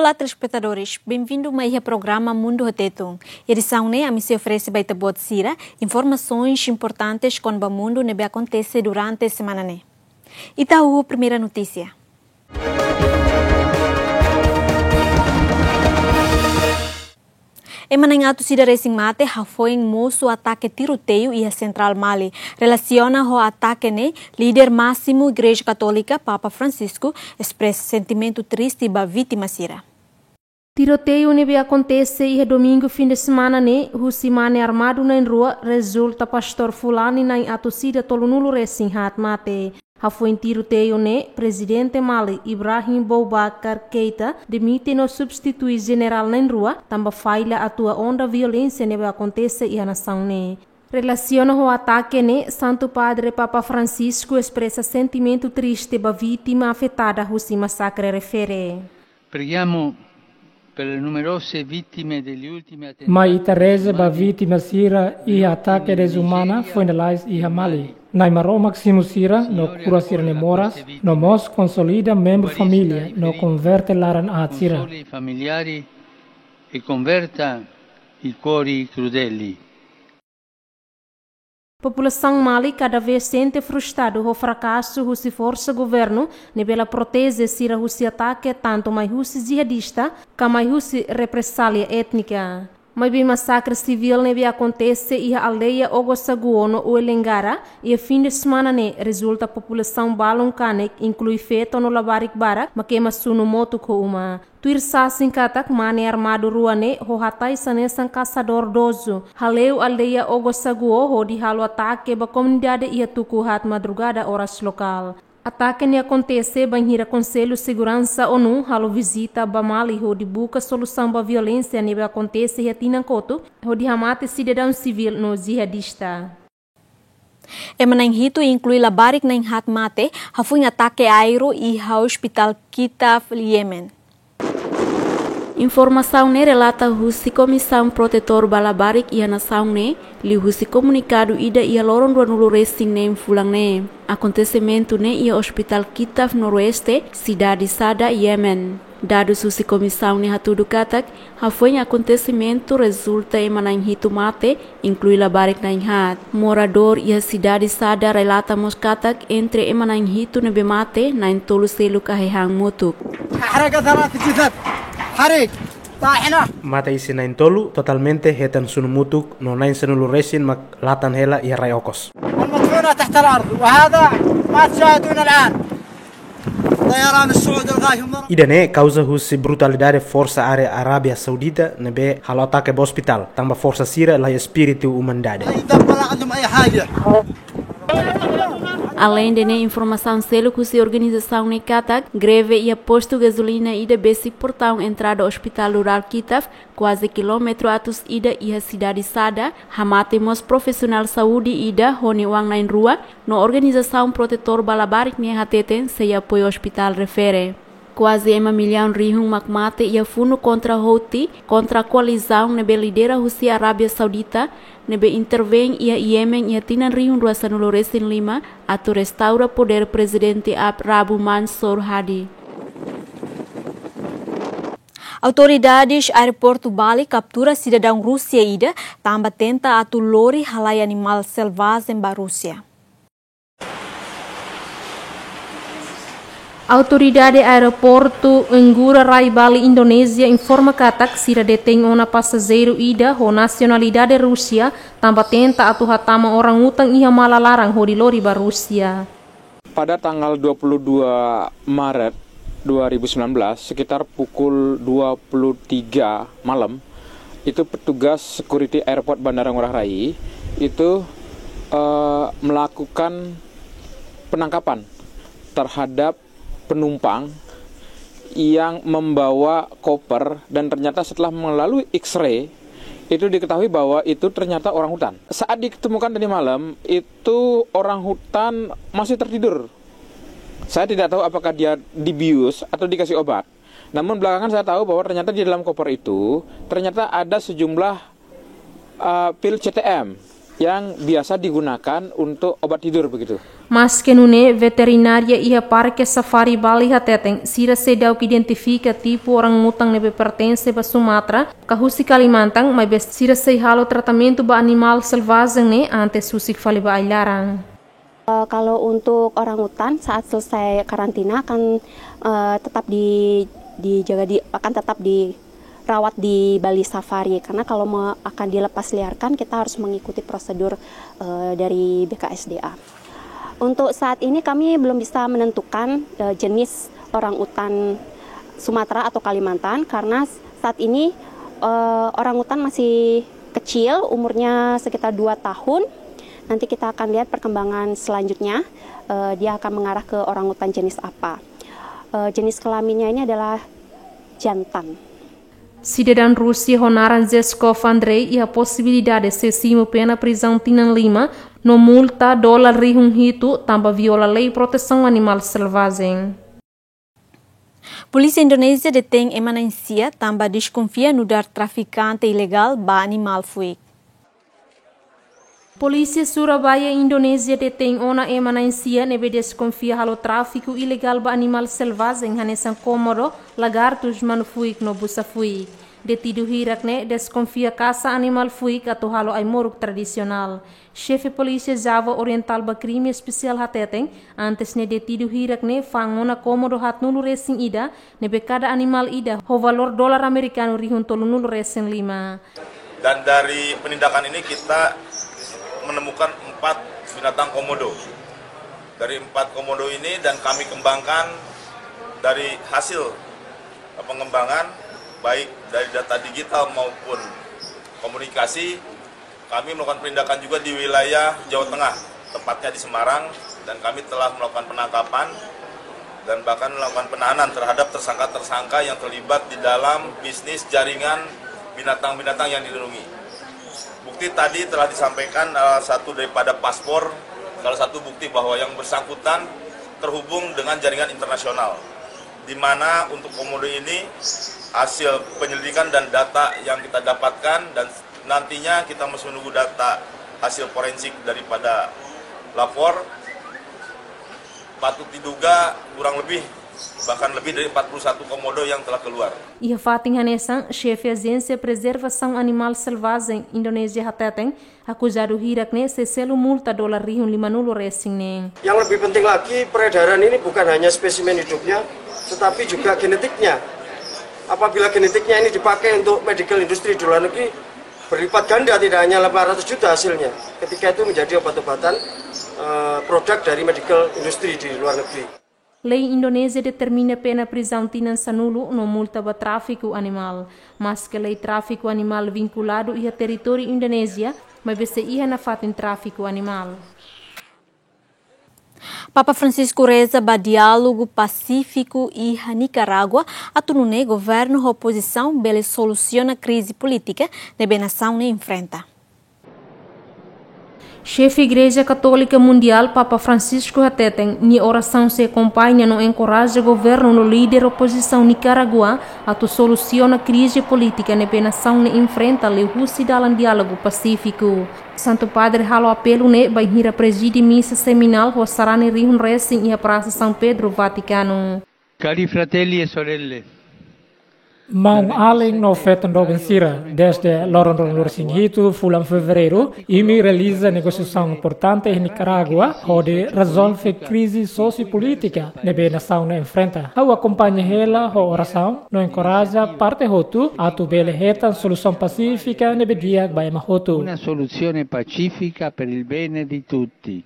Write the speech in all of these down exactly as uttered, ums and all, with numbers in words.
Olá, telespetadores. Bem-vindo mai iha programa Mundu ho Tetun. Edisaun ne'e ami sei oferese ba ita-boot sira informasoens importantes kona-ba mundu ne'ebé akontese durante semana ne'e. Ita hahú primeira notísia. Ema na'in atus ida resin mate hafoin mosu atake tiroteiu iha sentrál Mali. Relasiona ho atake ne'e, líder másimu Igreja Katólika, Papa Francisco, espresa sentimentu triste ba vítima sira. Tiroteiu ne'ebé akontese iha domingu fin de semana ne'e, husi mane armadu na'in rua, rezulta pastór fulani na'in atus ida tolunulu resin haat mate. Hafoin tiroteiu ne'e, Prezidente Mali, Ibrahim Boubacar Keita, demite no substitui jenerál na'in rua, tanba falla atua onda violénsia ne'ebé akontese iha nasaun ne'e. Relasiona ho atake ne'e, Santu Padre Papa Francisco espresa sentimentu triste ba vítima afetada husi masakre refere. Preghiamo per le numerose vittime degli ultimi attentati. Mai ita reza ba vítima sira iha atake dezumana foin lalais iha Mali. Na'i Maromak simu sira no kura sira-nia moras, no mós konsolida membru família no konverte laran aat sira. Consoli i familiari e converta i cuori crudeli. Populasaun Mali kada vez sente frustradu ho frakasu husi forsa governu ne'ebé la proteje sira husi atake tantu mai husi jihadista ka mai husi represália étnika. Maibé masakre sivíl ne'ebé akontese iha aldeia Ogosaguo no Uelengara iha fin de semana ne'e rezulta populasaun balun kanek, inklui feto no labarik barak, mak ema sunu motuk ho uma. Tuir sasin katak mane armadu rua ne'e ho hatais hanesan kasadór dozu, haleu aldeia Ogosaguo hodi halo atake ba komunidade iha tuku haat madrugada oras lokál. Atake ne'e akontese bainhira Konsellu Seguransa ONU halo vizita ba Mali hodi buka solusaun ba violénsia ne'ebé akontese iha tinan kotuk, hodi hamate sidadaun sivíl no jihadista. Ema na'in hitu, inklui labarik na'in haat mate, hafoin atake aéreu iha Ospitál Kitaf, Yemen. Informasaun ne'e relata husi Komisaun Protetór ba Labarik iha nasaun ne'e, liuhusi komunikadu ida iha loron ruanulu resin neen fulan ne'e. Akontesimentu ne'e iha Ospitál Kitaf Noroeste, sidade Sada, Yemen. Dadus husi komisaun ne'e hatudu katak, hafoin akontesimentu rezulta ema na'in hitu mate, inklui labarik na'in haat. Moradór iha sidade Sada relata mós katak entre ema na'in hitu ne'ebé mate, na'in tolu seluk ahe-han motuk. حرق ثلاث جثث. حريق. طاحنة. Mate isin na'in tolu, totalmente hetan sunu motuk, no na'in sanulu resin mak latan hela iha rai okos. والمدفونة تحت الأرض، وهذا ما تشاهدون الآن. طيران السعودي الغاشم ضرب. Ida-ne'e kauza husi brutalidade forsa área Arábia Saudita ne'ebé halo atake ba ospitál, tanba forsa sira la iha espíritu umanidade. لا يدبر عندهم أي حاجة. Aleinde ne'e, informasaun seluk husi organizasaun ne'e katak, greve iha postu gazolina ida besik portaun entrada Ospitál Rurál Kitaf, kuaze kilómetru atus ida iha sidade Sada, hamate mós profisionál saúde ida ho nia oan na'in rua, no organizasaun protetór ba labarik ne'e hateten sei apoiu ospitál refere. Kuaze ema millaun rihun mak mate iha funu kontra Houthi, kontra koalizaun ne'ebé lidera husi Arábia Saudita, ne'ebé intervein iha Yemen iha tinan rihun rua sanulu resin lima, atu restaura podér Prezidente Ab-, Rabu Mansur Hadi. Autoridades aeroportu Bali kaptura sidadaun Rúsia ida, tanba tenta atu lori halai animál selvajen ba Rúsia. Autoridade aeroportu Ngurah Rai Bali, Indonézia, informa katak sira detein ona pasajeiru ida ho nasionalidade Rúsia, tanba tenta atu hatama orang-utan iha mala laran hodi lori ba Rúsia. Pada tanggal dua puluh dua Maret dua ribu sembilan belas, sekitar pukul dua puluh tiga malam, itu petugas security airport Bandara Ngurah Rai itu, eh, melakukan penangkapan terhadap penumpang yang membawa koper, dan ternyata setelah melalui X-ray, itu diketahui bahwa itu ternyata orang hutan. Saat ditemukan tadi malam, itu orang hutan masih tertidur. Saya tidak tahu apakah dia dibius atau dikasih obat. Namun belakangan saya tahu bahwa ternyata di dalam koper itu ternyata ada sejumlah, eh, pil C T M. yang biasa digunakan untuk obat tidur begitu. Maske nune'e, veterinária iha Parke Safari Bali hateten, sira seidauk identifika tipu orang-utan ne'ebé pertense ba Sumatra ka husi Kalimantan, maibé sira sei halo tratamentu ba animál selvajen ne'e antes husik fali ba ai-laran. Eh, kalau untuk orang-utan, saat selesai karantina akan, eh, tetap di, dijaga di, akan tetap dirawat di Bali Safari, karena kalau me-, akan dilepas liarkan, kita harus mengikuti prosedur, eh, dari B K S D A. Untuk saat ini kami belum bisa menentukan, eh, jenis orang-utan Sumatera atau Kalimantan, karena saat ini, eh, orang-utan masih kecil, umurnya sekitar dua tahun. Nanti kita akan lihat perkembangan selanjutnya, eh, dia akan mengarah ke orang-utan jenis apa. Eh, jenis kelaminnya ini adalah jantan. Sidadaun Rusia ho naran Zheskov Andrei iha posibilidade sei simu pena prizaun tinan lima no multa dolar rihun hitu tanba viola lei protesaun animál selvajen. Polísia Indonézia detein ema na'in-sia tanba deskonfia nu'udar trafikante ilegál ba animál fuik. Polísia Surabaya, Indonézia detein ona ema na'in-sia ne'ebé deskonfia halo tráfiku ilegál ba animál selvajen hanesan komodo, lagartus, manu fuik no busa fuik. Detidu hirak ne'e deskonfia kasa animál fuik atu halo ai-moruk tradisionál. Xefe Polísia Java Orientál ba Krime Espesiál hateten, antes ne'e detidu hirak ne'e fa'an ona komodo haatnulu resin ida, ne'ebé kada animál ida ho valór dolar amerikanu rihun tolunulu resin lima. Dan dari penindakan ini kita menemukan empat binatang komodo. Dari empat komodo ini dan kami kembangkan dari hasil pengembangan, baik dari data digital maupun komunikasi, kami melakukan penindakan juga di wilayah Jawa Tengah, tepatnya di Semarang, dan kami telah melakukan penangkapan dan bahkan melakukan penahanan terhadap tersangka-tersangka yang terlibat di dalam bisnis jaringan binatang-binatang yang dilindungi. Bukti tadi telah disampaikan, eh, satu daripada paspor, salah satu bukti bahwa yang bersangkutan terhubung dengan jaringan internasional, di mana untuk komodo ini hasil penyelidikan dan data yang kita dapatkan dan nantinya kita masih menunggu data hasil forensik daripada lapor. Patut diduga kurang lebih, bahkan lebih dari empat puluh satu komodo yang telah keluar. Iha fatin hanesan, xefe Ajénsia Prezervasaun Animál Selvajen Indonézia hateten, akuzadu hirak ne'e sei selu multa dolar rihun limanulu resin neen. Yang lebih penting lagi, peredaran ini bukan hanya spesimen hidupnya, tetapi juga genetiknya. Apabila genetiknya ini dipakai untuk medical industry di luar negeri, berlipat ganda, tidak hanya lima ratus juta hasilnya. Ketika itu menjadi obat-obatan, eh, produk dari medical industry di luar negeri. Lei Indonézia determina pena prizaun tinan sanulu no multa ba tráfiku animál. Maske lei tráfiku animál vinkuladu iha territóriu Indonézia, maibé sei iha nafatin tráfiku animál. Papa Francisco reza ba diálogu pasífiku iha Nikarágua, atu nune'e governu ho opozisaun bele solusiona krize polítika ne'ebé nasaun ne'e enfrenta. Xefe Igreja Katólika Mundiál, Papa Francisco hateten, nia orasaun sei akompaña no enkoraja governu no líder opozisaun Nikarágua atu solusiona krize polítika ne'ebé nasaun ne'e enfrenta liuhusi dalan diálogu pasífiku. Santu Padre halo apelu ne'e bainhira prezide misa seminál ho sarani rihun resin iha Prasa São Pedro, Vatikanu. Cari fratelli e sorelle. Maun-alin no feton doben sira, dezde loron ruanulu resin hitu fulan Fevereiru, imi realiza negosiasaun importante iha Nikarágua, hodi rezolve krize sosiopolítika ne'ebé nasaun ne'e enfrenta. Ha'u akompaña hela ho orasaun no enkoraja parte hotu atu bele hetan solusaun pasífika ne'ebé di'ak ba ema hotu. Una soluzione pacifica per il bene di tutti.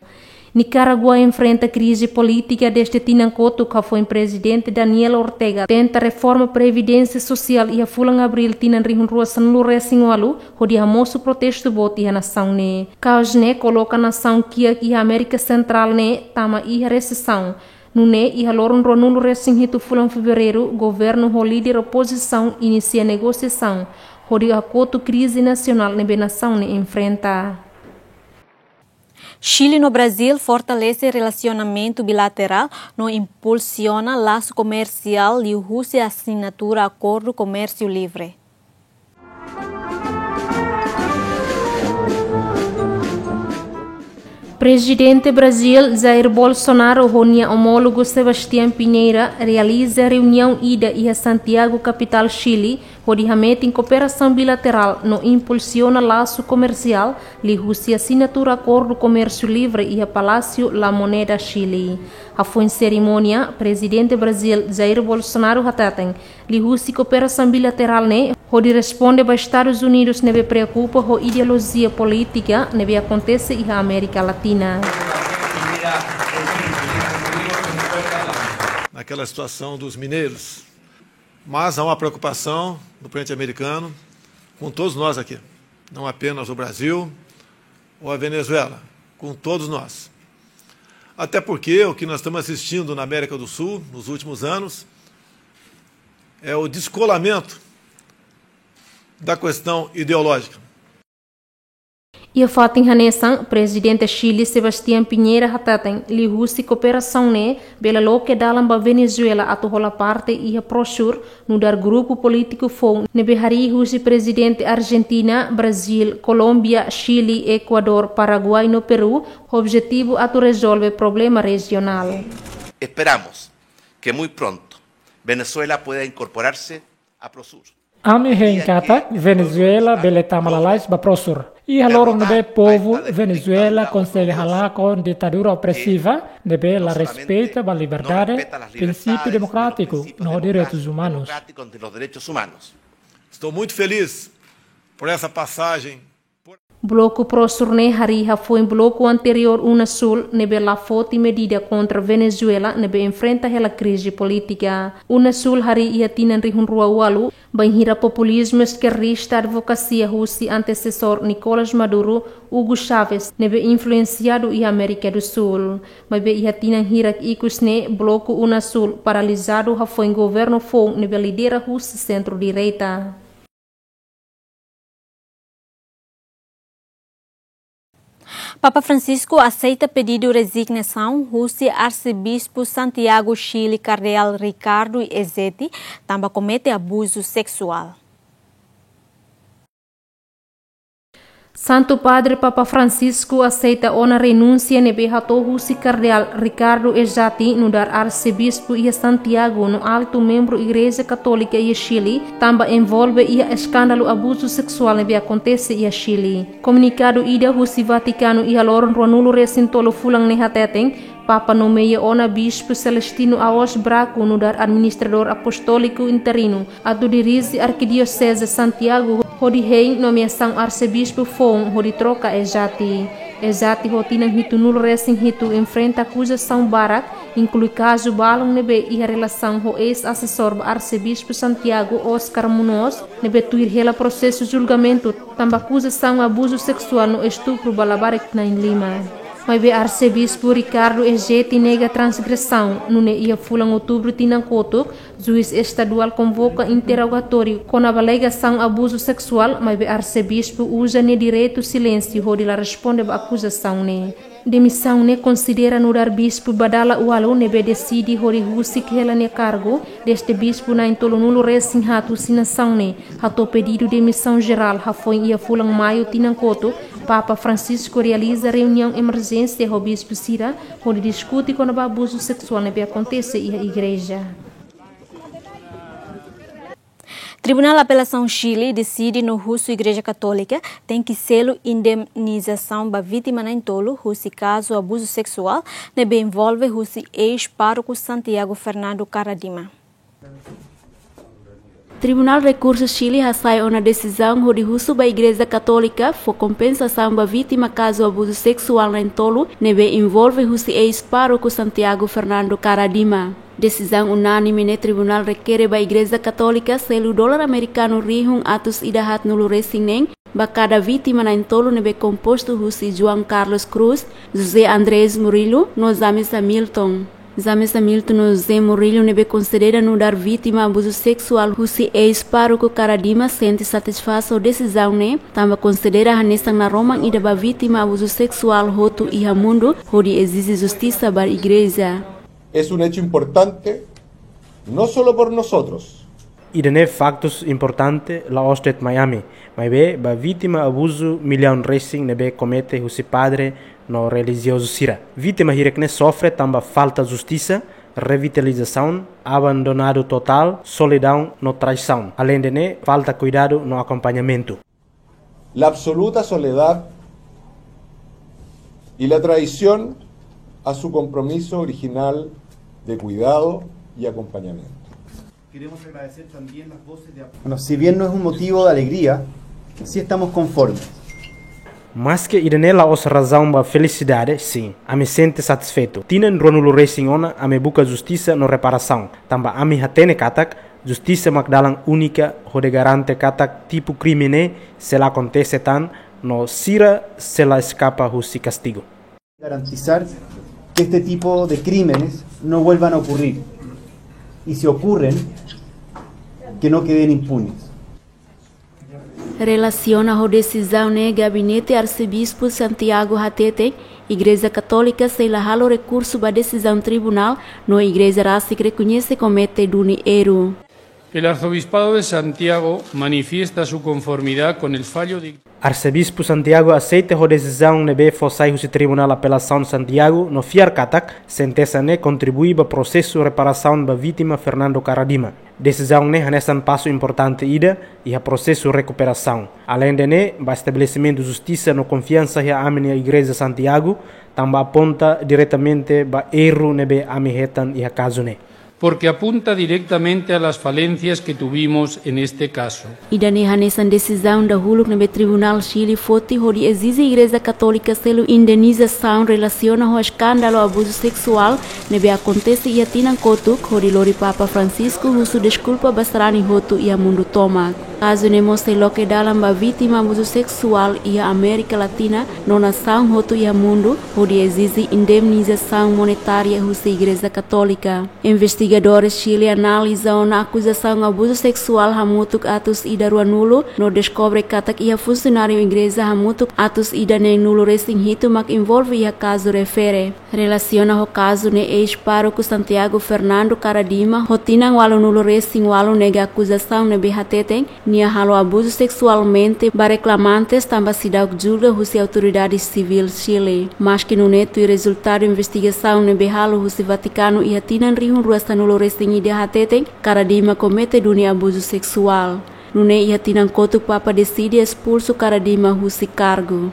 Nikarágua enfrenta krize polítika dezde tinan kotuk hafoin Prezidente Daniel Ortega tenta reforma previdénsia sosiál iha fulan Abríl tinan rihun rua sanulu resin ualu, hodi hamosu protestu boot iha nasaun ne'e. Kaos ne'e koloka nasaun kiak iha Amérika Sentrál ne'e tama iha resesaun. Nune'e iha loron ruanulu resin hitu fulan Fevereiru, governu ho líder opozisaun inisia negosiasaun hodi hakotu krize nasionál ne'ebé nasaun ne'e enfrenta. Xile no Brazíl fortalese relasionamentu bilaterál no impulsiona lasu komersiál liuhusi asinatura akordu komérsiu livre. Prezidente Brazil, Jair Bolsonaro, ho nia omólogu Sebastián Pinheira, realiza reuniaun ida iha Santiago, kapitál Xile, hodi hametin kooperasaun bilaterál no impulsiona lasu komersiál, liuhusi asinatura akordu komérsiu livre iha Palásiu La Moneda, Xile. Hafoin serimónia, Prezidente Brazil, Jair Bolsonaro, hateten, liuhusi kooperasaun bilaterál ne'e, hodi responde ba Estadus Unidus ne'ebé preokupa ho ideolojia polítika ne'ebé akontese iha Amérika Latina. Naquela situação dos mineiros. Mas há uma preocupação no frente americano com todos nós aqui, não apenas o Brasil ou a Venezuela, com todos nós. Até porque o que nós estamos assistindo na América do Sul nos últimos anos é o descolamento da questão ideológica. Iha fatin hanesan, Prezidente Xile Sebastián Pinheira hateten, liuhusi kooperasaun ne'e bele loke dalan ba Venezuela atu hola parte iha Prosur, nu'udar grupu polítiku foun ne'ebé harii husi Prezidente Argentina, Brazil, Kolómbia, Xile, Ekuadór, Paraguai no Peru, ho objetivu atu rezolve problema rejionál. Esperamos que muy pronto Venezuela pueda incorporarse a Prosur. Ami hein katak Venezuela bele tama lalais ba Prosur. Iha loron ne'ebé povu Venezuela konsege halakon ditadura opresiva ne'ebé la respeita ba liberdade, prinsípiu demokrátiku no direitus umanus. Estou muito feliz por essa passagem. Bloku Prosur ne'e harii hafoin bloku anteriór UNASUL ne'ebé la foti medida kontra Venezuela ne'ebé enfrenta hela krize polítika. UNASUL harii iha tinan rihun rua ualu, bainhira populizmu eskerdista advokasia husi antesesór Nicolás Maduro, Hugo Chávez, ne'ebé influensiadu iha Amérika do Sul. Maibé iha tinan hirak ikus ne'e bloku UNASUL paralizadu hafoin governu foun ne'ebé lidera husi sentru-direita. Papa Francisco aseita pedidu rezignasaun husi Arsebispu Santiago Chile Kardeál Ricardo Ezzetti tanba komete abuzu seksuál. Santu Padre Papa Francisco aseita ona renúnsia ne'ebé hato'o husi Kardeál Ricardo Ezzetti nu'udar Arsebispu iha Santiago no altu membru Igreja Katólika iha Chile, tanba envolve iha eskandalu abuzu seksuál ne'ebé akontese iha Chile. Komunikadu ida husi Vatikanu iha loron ruanulu resin tolu fulan ne'e hateten, Papa nomeia ona Bispu Celestino Aos Braco nu'udar Administradór Apostóliku Interinu atu dirije Arkidioseze Santiago, hodi hein nomeasaun Arsebispu foun hodi troka Ezzetti. Ezzetti ho tinan hitunulu resin hitu enfrenta akuzasaun barak, inklui kazu balun ne'ebé iha relasaun ho eis-asesór ba Arsebispu Santiago, Óscar Munoz, ne'ebé tuir hela prosesu julgamentu tanba akuzasaun abuzu seksuál no estupru ba labarik na'in lima. Maibé Arsebispu Ricardo Ezzetti nega transgresaun, nune'e iha fulan Outubru tinan kotuk, juís estaduál konvoka interrogatóriu kona-ba alegasaun abuzu seksuál, maibé Arsebispu uza nia direitu silénsiu hodi la responde ba akuzasaun ne'e. Demisaun ne'e konsidera nu'udar bispu ba dala ualu ne'ebé deside hodi husik hela nia kargu, dezde bispu na'in tolunulu resin haat husi nasaun ne'e hato'o pedidu demisaun jerál hafoin iha fulan Maiu tinan kotuk, Papa Francisco realiza reuniaun emerjénsia ho bispu sira hodi diskute kona-ba abuzu seksuál ne'ebé akontese iha igreja. Tribunál Apelasaun Chile deside no husu Igreja Katólika tenke selu indemnizasaun ba vítima na'in tolu husi kazu abuzu seksuál ne'ebé envolve husi eis-pároku Santiago Fernando Karadima. Tribunál Rekursu Chile hasai ona desizaun hodi husu ba Igreja Katólika fó kompensasaun ba vítima kazu abuzu seksuál na'in tolu ne'ebé envolve husi eis-pároku Santiago Fernando Karadima. Desizaun unánime ne'e tribunál rekere ba Igreja Katólika selu dolar amerikanu rihun atus ida haatnulu resin neen ba kada vítima na'in tolu ne'ebé kompostu husi João Carlos Cruz, José Andrés Murillo no James Hamilton. James Hamilton no José Murillo ne'ebé konsidera nu'udar vítima abuzu seksuál husi eis-pároku Karadima sente satisfás ho desizaun ne'e, tanba konsidera hanesan naroman ida ba vítima abuzu seksuál hotu iha mundu hodi ezije justisa ba Igreja. Es un hecho importante, no solo por nosotros, Ida-ne'e faktus importante, la'ós de'it mai ami, maibé ba vítima abuzu millaun resin ne'ebé komete husi padre no relijiozu sira. Vítima hirak-ne'e sofre tanba falta justisa, revitalizasaun, abandonadu totál, solidaun no traisaun. Aleinde ne'e, falta kuidadu no akompañamentu. La absoluta soledad y la traición a su compromiso original de cuidado y acompañamiento. Queremos agradecer también las voces de ap- Bueno, si bien no es un motivo de alegría, sí estamos conformes. Maske ida-ne'e la'ós razaun ba felisidade, sin, ami sente satisfeitu. Tinan ruanulu resin ona ami buka justisa no reparasaun, tanba ami hatene katak justisa mak dalan únika hodi garante katak tipu krime ne'e sei la akontese tan, no sira sei la eskapa husi kastigu. Garantizar que este tipo de crímenes no vuelvan a ocurrir. Y si ocurren, que no queden impunes. Relasiona ho desizaun ne'e, Gabinete Arsebispu Santiago hateten, Igreja Katólika sei la halo rekursu ba desizaun tribunál, no igreja rasik rekoñese komete duni erru. El Arzobispado de Santiago manifiesta su conformidad con el fallo de Arsebispu Santiago aseita ho desizaun ne'ebé fó sai husi Tribunál Apelasaun Santiago, no fiar katak sentensa ne'e kontribui ba prosesu reparasaun ba vítima Fernando Karadima. Desizaun ne'e hanesan pasu importante ida iha prosesu rekuperasaun. Aleinde ne'e, ba estabelesimentu justisa no konfiansa iha ami-nia Igreja Santiago, tanba aponta diretamente ba erru ne'ebé ami hetan iha kazu ne'e. Porque apunta directamente a las falencias que tuvimos en este caso. Ida-ne'e hanesan desizaun dahuluk ne'ebé Tribunál Chile foti hodi ezije Igreja Katólika selu indemnizasaun relasiona ho eskándalu abuzu seksuál ne'ebé akontese iha tinan kotuk, hodi lori Papa Francisco husu deskulpa ba sarani hotu iha mundu tomak. Kazu ne'e mós sei loke dalan ba vítima abuzu seksuál iha Amérika Latina no nasaun hotu iha mundu, hodi ezije indemnizasaun monetária husi Igreja Katólika. Investigadores Chile analiza ona akuzasaun abuzu seksuál hamutuk atus ida ruanulu, no deskobre katak iha funsionáriu igreja hamutuk atus ida neenulu resin hitu mak envolve iha kazu refere. Relasiona ho kazu ne'e, eis-pároku Santiago Fernando Karadima, ho tinan ualunulu resin ualu, nega akuzasaun ne'ebé hateten nia halo abuzu seksualmente ba reklamantes tanba seidauk julga husi autoridade sivíl Chile. Maske nune'e, tuir rezultadu investigasaun ne'ebé halo husi Vatikanu iha tinan rihun rua sanulu resin ida hateten Karadima komete duni abuzu seksuál. Nune'e iha tinan kotuk Papa deside espulsu Karadima husi kargu.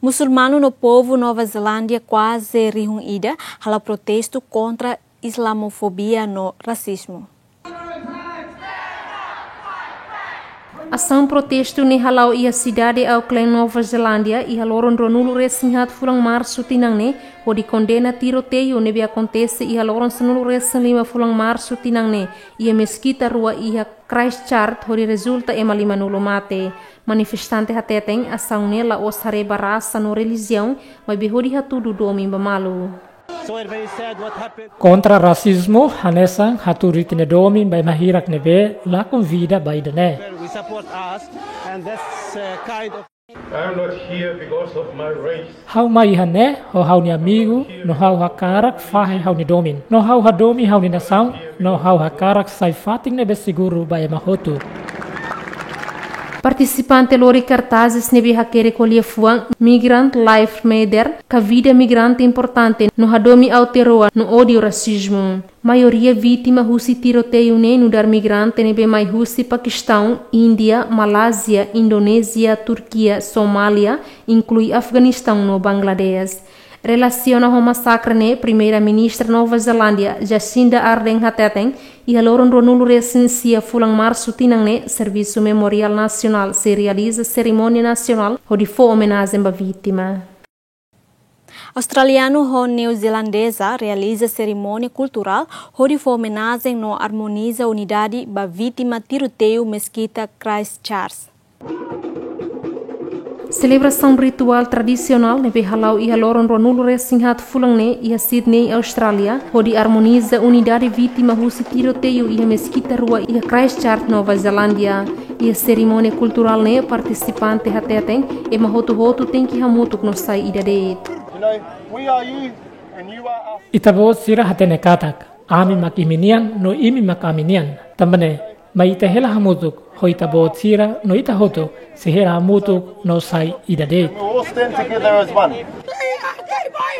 Musulmanu no povu Nova Zelándia kuaze rihun ida hala'o protestu kontra islamofobia no rasizmu. Asaun protestu ne'e hala'o iha sidade Auckland, Nova Zelándia, iha loron ruanulu resin haat fulan Marsu tinan ne'e, hodi kondena tiroteiu ne'ebé akontese iha loron sanulu resin lima fulan Marsu tinan ne'e, iha meskita rua iha Christchurch, hodi rezulta ema limanulu mate. Manifestante hateten, asaun ne'e la'ós haree ba rasa no relijiaun, maibé hodi hatudu domin ba malu. So it's very sad what happened. Kontra rasizmu, hanesan hatudu ita-nia domin ba ema hirak ne'ebé la konvida ba ida-ne'e. We support us, and that's, uh, kind of I'm not here because of my race. Ha'u mai iha ne'e ho ha'u-nia amigu, no ha'u hakarak fahe ha'u-nia domin. No ha'u hadomi ha'u-nia nasaun, no ha'u hakarak sai fatin ne'ebé seguru ba ema hotu. Partisipante lori kartazes ne'ebé hakerek ho liafuan Migrant Life Matter, ka vida migrante importante, no hadomi Aotearoa no ódiu rasizmu. Maioria vítima husi tiroteiu ne'e nu'udar migrante ne'ebé mai husi Pakistaun, Índia, Malázia, Indonézia, Turkia, Somália, inklui Afeganistaun no Bangladesh. Relasiona ho masakre ne'e, Primeira-Ministra Nova Zelándia, Jacinda Ardern hateten, iha loron ruanulu resin sia fulan Marsu tinan ne'e, Servisu Memoriál Nasionál sei realiza serimónia nasionál hodi fó omenajen ba vítima. Australianu ho neozelandeza realiza serimónia kulturál hodi fó omenajen no armoniza unidade ba vítima tiroteiu meskita Christchurch. Selebrasaun rituál tradisionál ne'ebé hala'o iha loron ruanulu resin haat fulan ne'e iha Sydney, Austrália, hodi armoniza unidade vítima husi tiroteiu iha meskita rua iha Christchurch, Nova Zelándia. Iha serimónia kulturál ne'e, partisipante hateten, ema hotu-hotu tenke hamutuk no sai ida de'it. You know, we are you. Ita-boot sira hatene katak, ami mak imi-nian, no imi mak ami-nian. Tanba ne'e, mai ita hela hamutuk, ho ita-boot sira, no ita hotu, sei hela hamutuk, no sai ida de'it.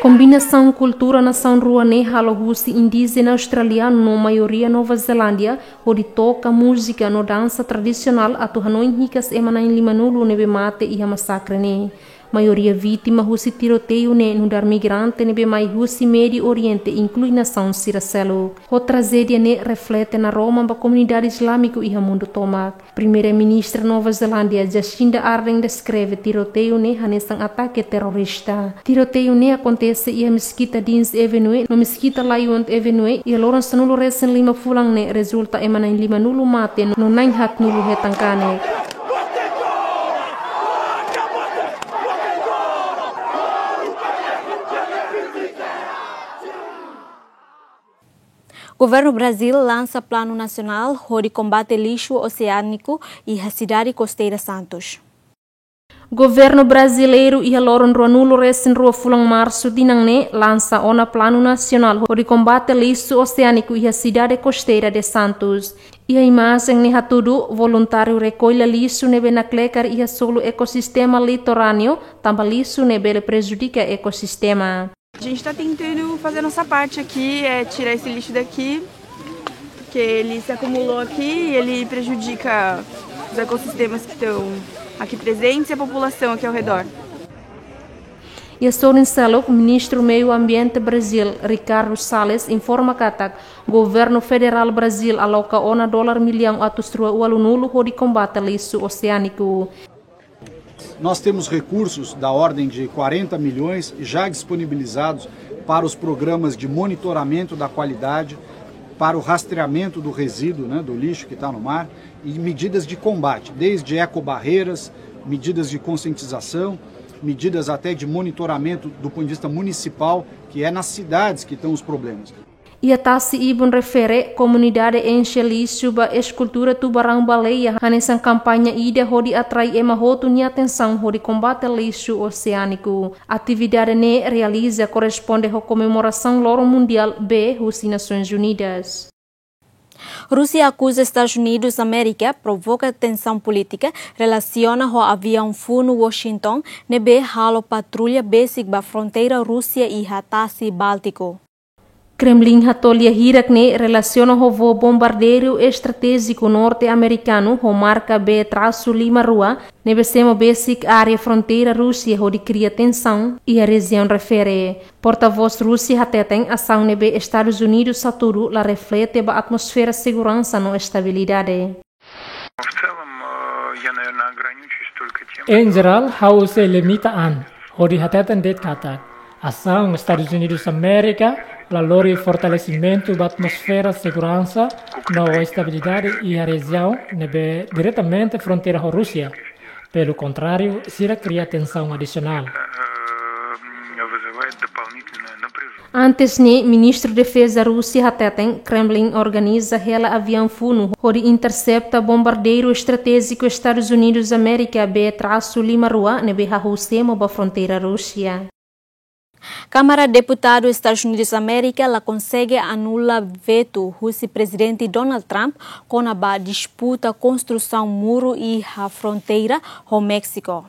Kombinasaun kultura nasaun rua ne'e halo husi indíjena australianu no maioria Nova Zelándia, hodi toka múzika no dansa tradisionál atu hanoin hikas ema na'in limanulu ne'ebé mate iha masakre ne'e. Maioria vítima husi tiroteiu ne'e nu'udar migrante ne'ebé mai husi Médiu Oriente, inklui nasaun sira seluk. Ho trajédia ne'e reflete naroman ba komunidade islámiku iha mundu tomak. Primeira-Ministra Nova Zelándia, Jacinda Ardern, deskreve tiroteiu ne'e hanesan atake terrorista. Tiroteiu ne'e akontese iha meskita Deans Avenue no meskita Lyons Avenue iha loron sanulu-resin-lima fulan ne'e, rezulta ema na'in limanulu mate no na'in haatnulu hetan kanek. Governu Brazíl lansa planu nasionál hodi kombate lixu oseániku iha sidade kosteira Santos. Governu brasileiru iha loron ruanulu-resin-rua fulan Marsu tinan ne'e lansa ona planu nasionál hodi kombate lixu oseániku iha sidade kosteira de Santos. Iha imajen ne'e hatudu voluntáriu rekolla lixu ne'ebé naklekar iha solu ekosistema litoráneu, tanba lixu ne'e bele prejudika ekosistema. A gente está tentando fazer a nossa parte aqui, é tirar esse lixo daqui, porque ele se acumulou aqui e ele prejudica os ecossistemas que estão aqui presentes e a população aqui ao redor. Iha sorin seluk, Ministru Meiu Ambiente Brazíl, Ricardo Salles, informa katak Governu Federál Brazíl aloka ona dolar millaun atus rua ualunulu hodi kombate lixu oseániku. Nós temos recursos da ordem de quarenta milhões já disponibilizados para os programas de monitoramento da qualidade, para o rastreamento do resíduo, né, do lixo que está no mar, e medidas de combate, desde ecobarreiras, medidas de conscientização, medidas até de monitoramento do ponto de vista municipal, que é nas cidades que estão os problemas. Iha tasi-ibun refere, komunidade enxe lixu ba eskultura tubaraun-baleia hanesan kampaña ida hodi atrai ema hotu nia atensaun hodi kombate lixu oseániku. Atividade ne'e realiza korresponde ho komemorasaun Loron Mundiál bee husi Nasoins Unidas. Rúsia akuza Estadus Unidus Amérika provoka tensaun polítika relasiona ho aviaun funu Washington ne'ebé halo patrulla besik ba fronteira Rúsia iha tasi Báltiku. Kremlin hato'o lia hirak ne'e relasiona ho voo bombardeiru estratéjiku norte-amerikanu ho marka B trasu lima rua, ne'ebé semo besik área fronteira Rúsia hodi kria tensaun iha rejiaun refere. Portavós Rúsia hateten asaun ne'ebé Estadus Unidus hatudu la reflete ba atmosfera seguransa no estabilidade. В целом, э, я, наверное, ограничусь только тем, Em что jerál, ha'u sei limita an hodi hateten de'it katak asaun Estadus Unidus Amérika la lori fortalesimentu ba atmosfera seguransa no estabilidade iha rejiaun ne'ebé diretamente fronteira ho Rúsia. Pelo contrário, sira kria tensaun adisionál. Э, вызывает дополнительную напряжённость. Antes ne'e, Ministru Defeza Rúsia hateten Kremlin organiza hela aviaun funu hodi intersepta bombardeiru estratéjiku Estadus Unidus Amérika B trasu lima rua ne'ebé hahú semo ba fronteira Rúsia. Kámara Deputadu Estadus Unidus Amérika la konsege anula vetu husi Prezidente Donald Trump kona-ba disputa konstrusaun muru iha fronteira ho Méxiku.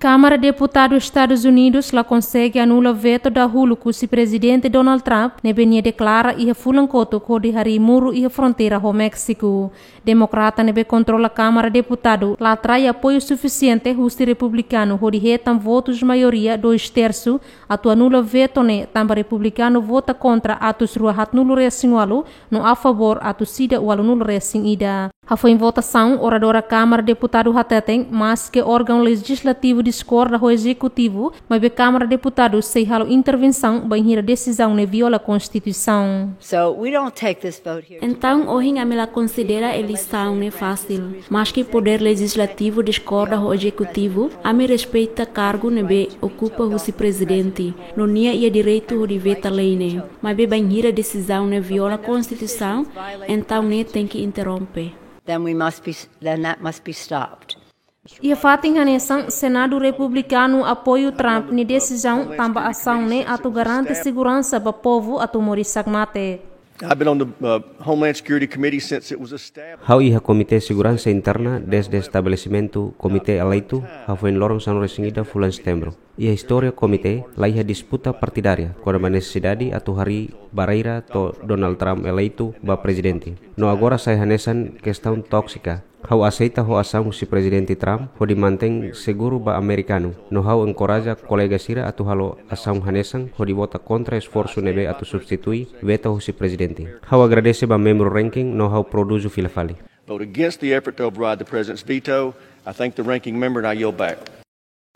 Kámara Deputadu Estadus Unidus la konsege anula vetu dahuluk husi Prezidente Donald Trump ne'ebé nia deklara iha fulan kotuk hodi harii muru iha fronteira ho Méxiku. Demokrata ne'ebé kontrola Kámara Deputadu la atrai apoiu sufisiente husi republikanu hodi hetan votus maioria dois tersu atu anula vetu ne'e, tanba republikanu vota kontra atus rua haatnulu-resin-ualu no a favór atus ida ualunulu-resin-ida. Hafoin votasaun, oradora Kámara Deputadu hateten, maske órgaun lejislativu diskorda ho ezekutivu, maibé Kámara Deputadu sei halo intervensaun bainhira desizaun ne'e viola Konstituisaun. So we don't take this vote here. Entaun, ohin ami la konsidera eleisaun ne'e fasil. Maske podér lejislativu diskorda ho ezekutivu, ami respeita kargu ne'ebé okupa husi prezidente, no nia iha direitu hodi veta lei ne'e. Maibé bainhira desizaun ne'e viola Konstituisaun, entaun ne'e tenke interrompe. Then we must be, then that must be stopped. Iha fatin hanesan, Senadu Republikanu apoiu Trump nia desizaun tanba asaun ne'e atu garante seguransa ba povu atu moris hakmatek. I've been on the uh, Homeland Security Committee since it was established. Ha'u iha Komité Seguransa Interna desde estabelesimentu komité eleitu, hafoin loron sanulu-resin-ida fulan Setembru. Iha istória komité, laiha disputa partidária kona-ba nesesidade atu harii barreira to'o Donald Trump eleitu ba prezidente. No agora sai hanesan kestaun tóksika. Ha'u aseita ho asaun husi Prezidente Trump hodi mantein seguru ba amerikanu. No ha'u enkoraja kolega sira atu halo asaun hanesan hodi vota kontra esforsu ne'ebé atu substitui veto husi prezidente. Ha'u agradese ba membru ranking no ha'u prodús fila fali. Vote against the effort to override the president's veto. I thank the ranking member and I yield back.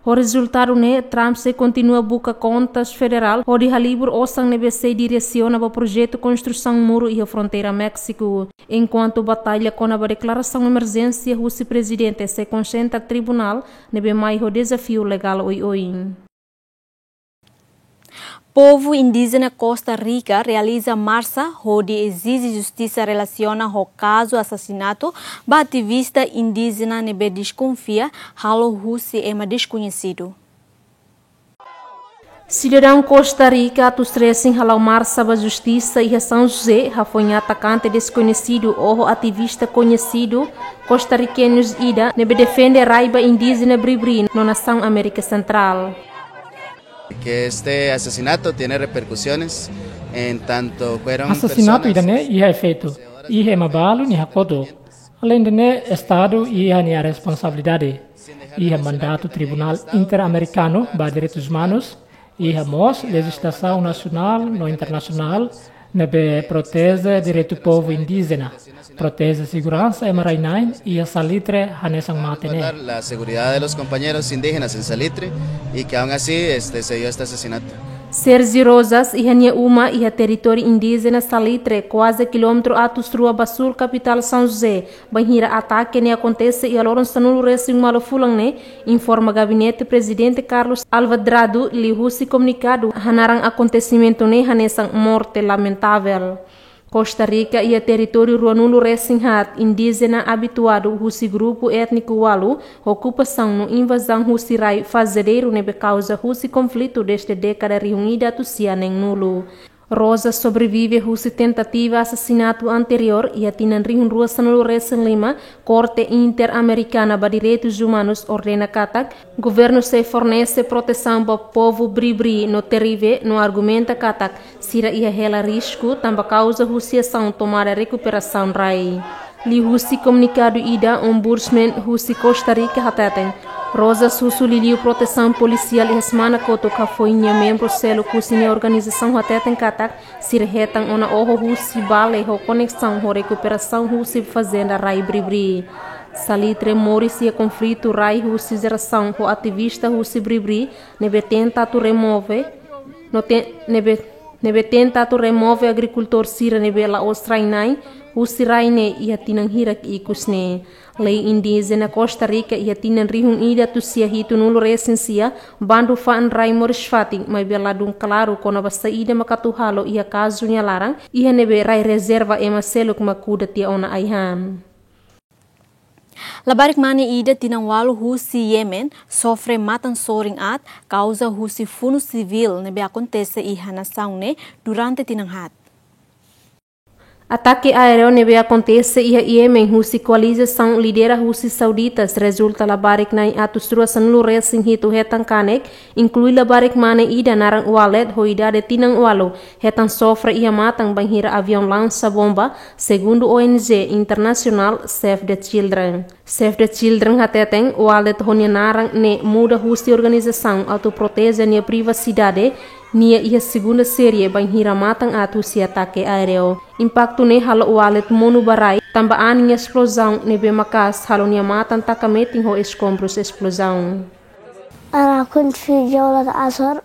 Ho rezultadu ne'e, Trump sei kontinua buka kontas federál hodi halibur osan ne'ebé sei diresiona ba projetu konstrusaun muru iha fronteira Méxiku. Enkuantu batalla kona-ba deklarasaun emerjénsia husi prezidente sei konsentra tribunál ne'ebé mai ho dezafiu legál oioin. Povu indíjena Costa Rica realiza marsa hodi ezije justisa relasiona ho kazu asasinatu ba ativista indíjena ne'ebé deskonfia halo husi ema deskoñesidu. Sidadaun Costa Rica atus resin hala'o marsa ba justisa iha São José, hafoin atakante deskoñesidu oho ativista koñesidu kostarikeñu ida ne'ebé defende rai ba indíjena bribri no nasaun Amérika Sentrál. Que este asesinato tiene repercusiones en tanto fueron Asasinatu personas ida-ne'e iha efeitu, iha ema balu nia hakotu. Aleinde ne'e, Estadu iha nia responsabilidade. Iha mandatu Tribunál Interamerikanu ba Direitus Umanus, iha mós lejizlasaun nasionál no internasionál ne'ebé proteje direitu povu indíjena, proteje seguransa ema rai-na'in iha Salitre hanesan mate ne'e. La seguridad de los compañeros indígenas en Salitre y que aún así este, se dio este asesinato. Sergio Rosas iha nia uma iha territóriu indíjena Salitre, kuaze kilómetru atus rua ba súl kapitál São José, bainhira atake ne'e akontese iha loron sanulu-resin-ualu fulan ne'e, informa gabinete Prezidente Carlos Alvarado liuhusi komunikadu, hanaran akontesimentu ne'e hanesan morte lamentavel. Costa Rica iha territóriu ruanulu-resin-haat indíjena abituadu husi grupu étniku ualu, okupasaun no invazaun husi rai fazedeiru ne'ebé kauza husi konflitu desde dékada rihun ida atus sia neen-nulu. Rosa sobrevive husi tentativa asasinatu anteriór iha tinan rihun rua sanulu-resin-lima. Korte Interamerikana ba Direitus Umanus ordena katak governu sei fornese protesaun ba povu bribri no Teribe no argumenta katak sira iha hela risku tanba kauza husi asaun tomada rekuperasaun rai. Liuhusi komunikadu ida, Ombudsman husi Costa Rica hateten, Rosas husu liuliu protesaun polisiál iha semana kotuk hafoin nia membru seluk husi nia organizasaun hateten katak sira hetan ona oho husi bale ho koneksaun ho rekuperasaun husi fazenda rai bribri. Salitre moris iha konflitu rai husi jerasaun ho ativista husi bribri ne'ebé tenta atu remove, no te, ne'ebé, ne'ebé tenta atu remove agrikultór sira ne'ebé la'ós rai-na'in husi rai ne'e iha tinan hirak ikus ne'e. Lei indíjena Costa Rica iha tinan rihun ida atus sia hitunulu-resin-sia, bandu fa'an rai moris fatin, maibé ladún klaru kona-ba saida mak atu halo iha kazu nia laran, iha ne'ebé rai rezerva ema seluk mak kuda tiha ona ai-han. Labarik mane ida tinan ualu husi Yemen sofre matan sorin aat kauza husi funu sivíl ne'ebé akontese iha nasaun ne'e durante tinan haat. Atake aéreu ne'ebé akontese iha Yemen husi koalizasaun lidera husi sauditas rezulta labarik na'in atus rua sanulu-resin-hitu hetan kanek, inklui labarik mane ida naran Waled ho idade tinan ualu, hetan sofre iha matan bainhira aviaun lansa bomba, segundu O N G internasionál Save the Children. Save the Children hateten, Waled ho nia naran ne'e muda husi organizasaun atu proteje nia privasidade, nia iha segunda série bainhira matan aat husi atake aéreu. Impaktu ne'e halo Waled monu ba rai, tanba anin esplozaun ne'ebé maka'as halo nia matan taka metin ho eskombrus esplozaun. أنا كنت في جولة عصر.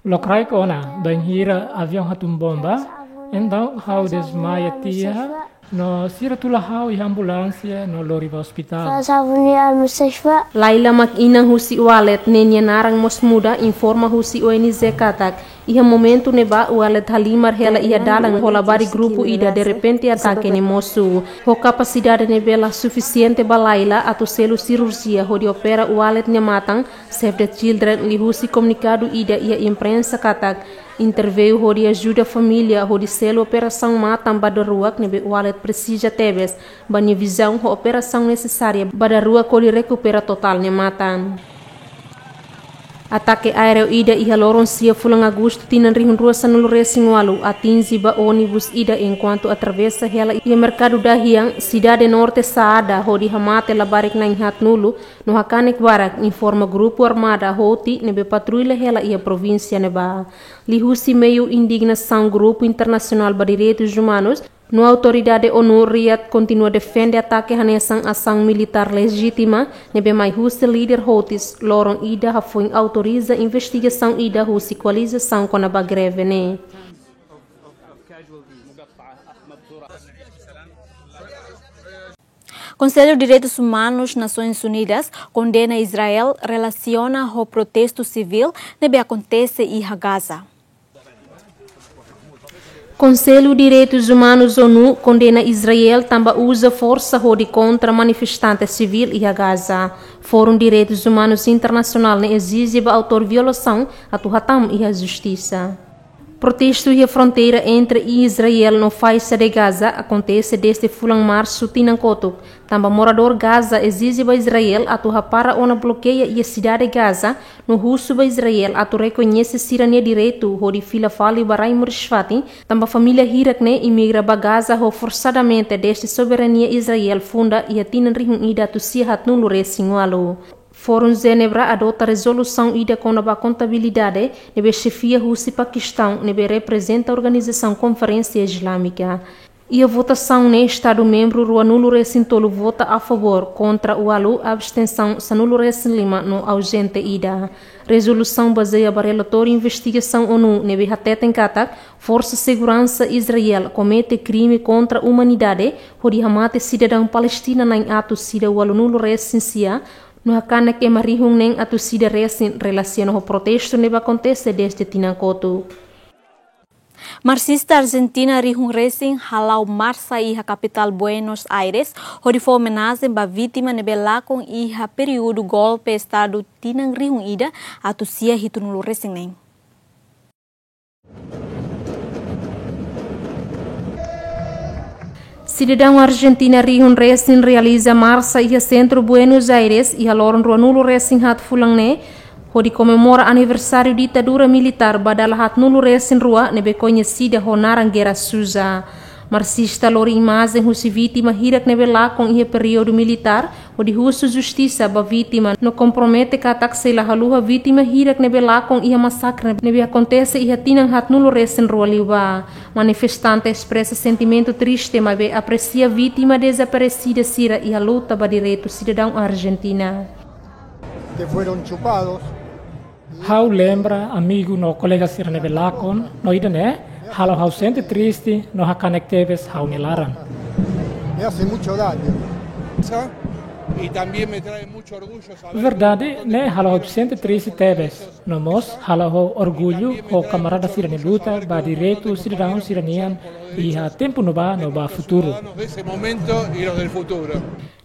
Lokraik ona, bainhira aviaun hatún bomba, entaun ha'u desmaia tiha, no sira tula ha'u iha ambulánsia no lori ba ospitál. فأسعفوني المستشفى. Laila mak inan husi Waled ne'e nia naran mós muda, informa husi O N G katak, Iha momentu ne'ebá, wallet halimar hela iha dalan ho labarik grupu ida derrepente atake ne'e mosu. Ho kapasidade ne'ebé la sufisiente ba Laila atu selu sirurjia hodi opera wallet nia matan, Save the Children liuhusi komunikadu ida iha imprensa katak, interveiu hodi ajuda família hodi selu operasaun matan ba daruak ne'ebé wallet presiza tebes, ba nia vizaun ho operasaun nesesária ba daruak hodi rekupera totál nia matan. Atake aéreu ida iha loron sia fulan Agostu tinan rihun rua sanulu resin ualu atinje ba ónibus ida enkuantu atravesa hela iha merkadu Dahian, sidade norte Saada, hodi hamate labarik na'in haatnulu, no hakanek barak, informa grupu armada Houthi ne'ebé patrulla hela iha provínsia ne'ebá. Liuhusi meiu indignasaun, grupu internasionál ba direitus umanus no autoridade ONU, Riyadh, kontinua defende atake hanesan asaun militár lejítima ne'ebé mai husi líder Houthis loron ida hafoin autoriza investigasaun ida husi koalizasaun kona-ba greve ne'e. Konsellu Direitus Umanus Nasoins Unidas kondena Israel relasiona ho protestu sivíl ne'ebé akontese iha Gaza. Konsellu Direitus Umanus ONU kondena Israel tanba uza forsa hodi kontra manifestante sivíl iha Gaza. Fórum Direitus Umanus Internasionál ne'e ezije ba autór violasaun atu hatán iha justisa. Protestu iha fronteira entre Israel no Faixa de Gaza akontese dezde fulan Marsu tinan kotuk, tanba moradór Gaza ezije ba Israel atu hapara ona blokeia iha sidade Gaza, no husu ba Israel atu rekoñese sira-nia direitu hodi fila fali ba rai moris-fatin, tanba família hirak ne'e imigra ba Gaza ho forsadamente dezde soberania Israel funda iha tinan rihun ida atus sia haatnulu resin ualu. Fórum Jenebra adota rezolusaun ida kona-ba kontabilidade ne'ebé xefia husi Pakistaun, ne'ebé reprezenta organizasaun Konferénsia Islámika. Iha votasaun ne'e, Estadu membru ruanulu resin tolu vota a favór, kontra ualu, abstensaun sanulu resin lima no auzente ida. Rezolusaun bazeia ba relatóriu investigasaun ONU ne'ebé hateten katak forsa seguransa Israel komete krime kontra umanidade hodi hamate sidadaun Palestina na'in atus ida ualunulu resin sia, no hakanek ema rihun neen atus ida resin, relasiona ho protestu ne'ebé akontese dezde tinan kotuk. Marsista Arjentina rihun resin hala'o marsa iha kapitál Buenos Aires, hodi fó omenajen ba vítima ne'ebé lakon iha períodu golpe Estadu tinan rihun ida atus sia hitunulu resin neen. Sidadaun Arjentina rihun resin realiza marsa iha sentru Buenos Aires iha loron ruanulu resin haat fulan ne'e, hodi komemora aniversáriu ditadura militár ba dala haatnulu resin rua ne'ebé koñesida ho naran Guerra Suja. Marsista lori imajen husi vítima hirak ne'ebé lakon iha períodu militár, hodi husu justisa ba vítima, no kompromete katak sei la haluha vítima hirak ne'ebé lakon iha masakre ne'ebé akontese iha tinan haatnulu resin rua liubá. Manifestante espresa sentimentu triste, maibé apresia vítima dezaparesida sira iha luta ba direitu sidadaun Arjentina. Que fueron chupados. Ha'u lembra amigu no kolega sira ne'ebé lakon, no ida-ne'e halo ha'u sente triste, no hakanek tebes ha'u-nia laran. Me hace mucho daño. Y también me trae mucho orgullo saber. Verdade, ne'e halo ha'u sente triste tebes, no mós halo ha'u orgullu ho kamarada sira-nia luta ba direitu sidadaun sira-nian iha tempu ne'ebá no ba futuru.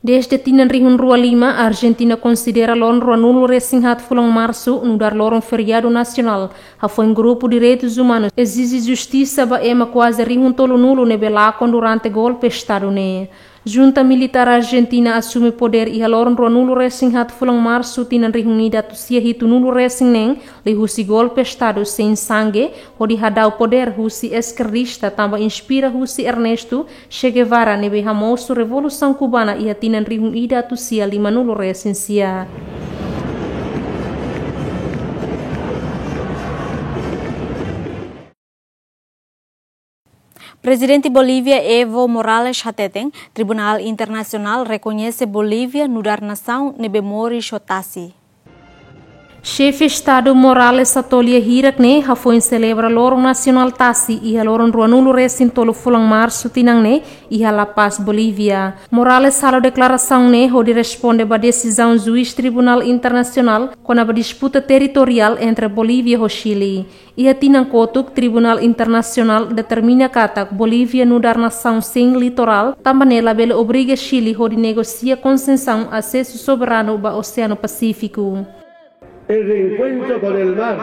Dezde tinan rihun rua lima, Arjentina konsidera loron ruanulu resin haat fulan Marsu nu'udar loron feriadu nasionál. Hafoin grupu direitus umanus ezije justisa ba ema kuaze rihun tolunulu ne'ebé lakon durante golpe Estadu ne'e. Junta militár Arjentina asume podér iha loron ruanulu resin haat fulan Marsu tinan rihun ida atus sia hitunulu resin neen, liuhusi golpe Estadu sein sangue, hodi hadau podér husi eskerdista tanba inspira husi Ernesto Che Guevara ne'ebé hamosu Revolusaun Kubana iha tinan rihun ida atus sia limanulu resin sia. Prezidente Bolívia Evo Morales hateten, Tribunál Internasionál rekoñese Bolívia nu'udar nasaun ne'ebé moris ho tasi. Xefe Estadu Morales Satolia hirak ne'e hafoin selebra Loron Nasionál Tasi iha loron ruanulu resin tolu fulan Marsu tinan ne'e iha La Paz, Bolívia. Morales halo deklarasaun ne'e hodi responde ba desizaun juís Tribunál Internasionál kona-ba disputa territoriál entre Bolívia ho Xile. Iha tinan kotuk, Tribunál Internasionál determina katak Bolívia nu'udar nasaun sein litorál, tanba ne'e labele obriga Xile hodi negosia konsesaun asesu soberanu ba Oseanu Pasífiku. El reencuentro con el mar.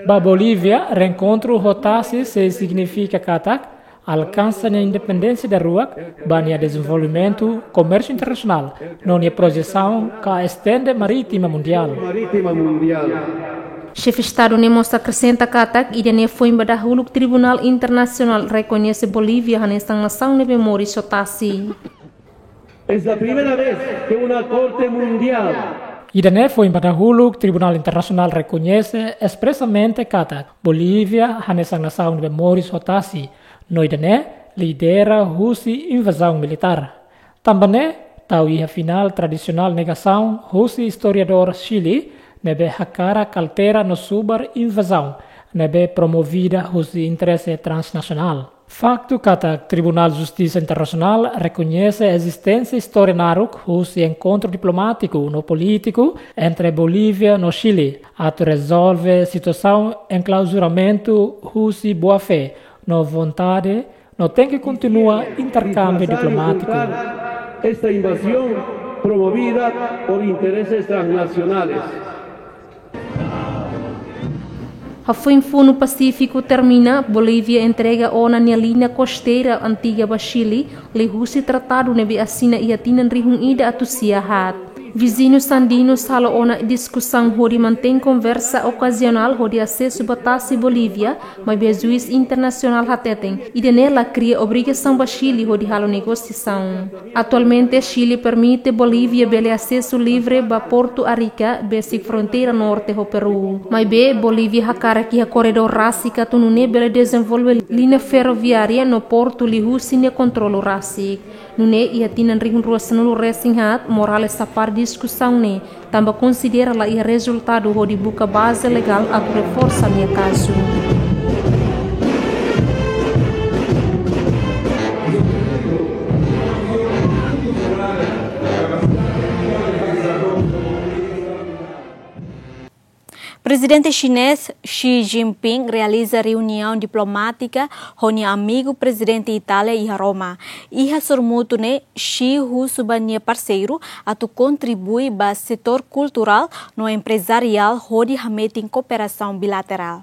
Ba Bolívia, reenkontru ho tasi sei signifika katak alkansa nia independénsia daruak, ba nia dezenvolvimentu, komérsiu internasionál, no nia projesaun ka estende marítima mundiál. Marítima mundial. Xefe Estadu ne'e mós akresenta katak ida-ne'e foin ba dahuluk Tribunál Internasionál rekoñese Bolívia hanesan nasaun ne'ebé moris ho tasi. Es la primera vez que una corte mundial. Ida-ne'e foin ba dahuluk Tribunál Internasionál rekoñese espresamente katak Bolívia hanesan nasaun ne'ebé moris ho tasi, no ida-ne'e lidera husi invazaun militár. Tanba ne'e, tau iha final tradisionál negasaun husi istoriadór Xile ne'ebé hakarak altera no subar invazaun ne'ebé promovida husi interese transnasionál. Faktu katak Tribunál Justisa Internasionál rekoñese ezisténsia istória naruk husi enkontru diplomátiku no polítiku entre Bolívia no Xile atu rezolve situasaun enklauzuramentu husi boa-fé no vontade no tenke kontinua interkámbiu diplomátiku. Esta invasión promovida por intereses transnacionales. Hafoin funu Pasífiku termina, Bolívia entrega ona nia liña kosteira antiga ba Xile, liuhusi tratadu ne'ebé asina iha tinan rihun ida atus sia haat. Vizinhus andinos halo ona diskusaun hodi mantein konversa okazionál hodi asesu ba tasi Bolívia, maibé juís internasionál hateten ida-ne'e la kria obrigasaun ba Xile hodi halo negosiasaun. Atualmente, Xile permite Bolívia bele asesu livre ba Portu Arica, besik fronteira norte ho Peru. Maibé, Bolívia hakarak iha korredór rasik atu nune'e bele dezenvolve liña ferroviária no portu liuhusi nia kontrolu rasik. Nune'e iha tinan rihun rua sanulu resin haat, Morales hapara diskusaun ne'e, tanba konsidera la iha rezultadu hodi buka baze legál atu reforsa nia kazu. Prezidente xinés Xi Jinping realiza reuniaun diplomátika ho nia amigu Prezidente Itália iha Roma. Iha sorumutu ne'e, Xi husu ba nia parseiru atu kontribui ba setór kulturál no emprezariál hodi hametin kooperasaun bilaterál.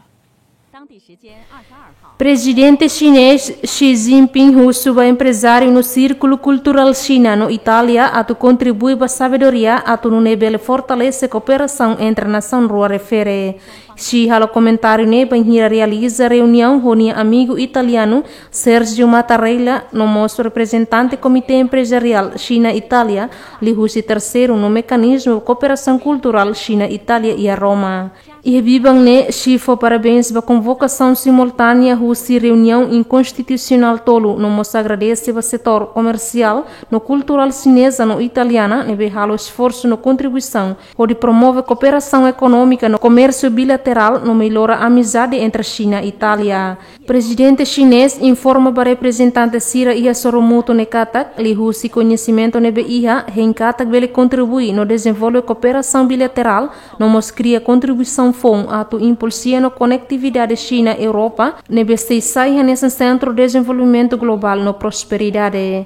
Prezidente xinés Xi Jinping husu ba emprezáriu no sírkulu kulturál Xina no Itália atu kontribui ba sabedoria atu nune'e bele fortalese kooperasaun entre nasaun rua refere. Xi halo komentáriu ne'e bainhira realiza reuniaun ho nia amigu italianu Sergio Mattarella no mós reprezentante Komité Emprezariál Xina-Itália, liuhusi terseiru no mekanizmu kooperasaun kulturál Xina-Itália iha Roma. Iha biban ne'e, Xi fó parabéns ba konvokasaun simultánea husi reuniaun inkonstitusionál tolu no mós agradese ba setór komersiál no kulturál xineza no italiana ne'ebé halo esforsu no kontribuisaun hodi promove kooperasaun ekonómika no komérsiu bilaterál no mellora amizade entre Xina i Itália. Prezidente xinés informa ba reprezentante sira iha sorumutu ne'e katak, liuhusi koñesimentu ne'ebé iha, hein katak bele kontribui no dezenvolve kooperasaun bilaterál, no mós kria kontribuisaun foun atu impulsiona konetividade Xina-Europa, ne'ebé sei sai hanesan sentru dezenvolvimentu globál no prosperidade.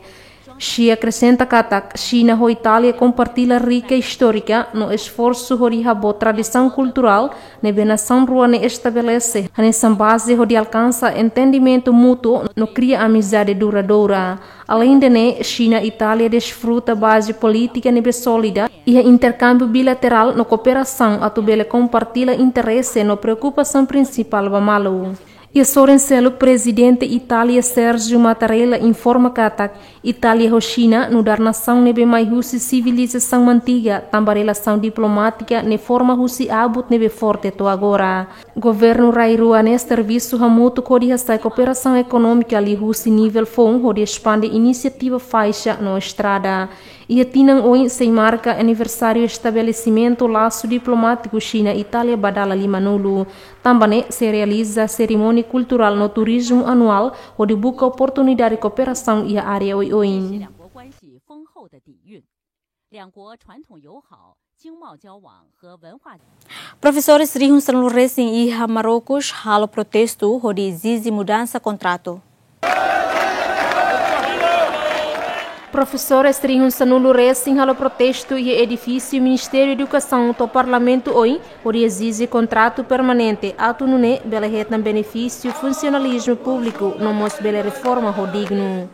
Xi akresenta katak, Xina ho Itália kompartilla rika istórika no esforsu hodi haboot tradisaun kulturál ne'ebé nasaun rua ne'e estabelese, hanesan baze hodi alkansa entendimentu mútuu no kria amizade duradoura. Aleinde ne'e, Xina-Itália desfruta baze polítika ne'ebé sólida iha interkámbiu bilaterál no kooperasaun atu bele kompartilla interese no preokupasaun prinsipál ba malu. Iha sorin seluk, Prezidente Itália Sergio Mattarella informa katak Itália ho Xina nu'udar nasaun ne'ebé mai husi sivilizasaun antiga, tanba relasaun diplomátika ne'e forma husi abut ne'ebé forte to'o agora. Governu rai rua ne'e servisu hamutuk hodi hasa'e kooperasaun ekonómika liuhusi nivel foun hodi espande inisiativa faixa no estrada. Iha tinan oin sei marka aniversáriu estabelesimentu lasu diplomátiku Xina-Itália ba dala limanulu. Tanba ne'e sei realiza serimónia kulturál no turizmu anuál hodi buka oportunidade kooperasaun iha área oioin. 两国传统友好、经贸交往和文化。 Profesores rihun sanulu-resin iha Marrocos halo protestu hodi ezije mudansa kontratu. Profesores rihun sanulu-resin halo protestu iha edifísiu Ministériu Edukasaun to'o Parlamentu oin hodi ezije kontratu permanente, atu nune'e bele hetan benefísiu funsionalizmu públiku no mós bele reforma ho dignu.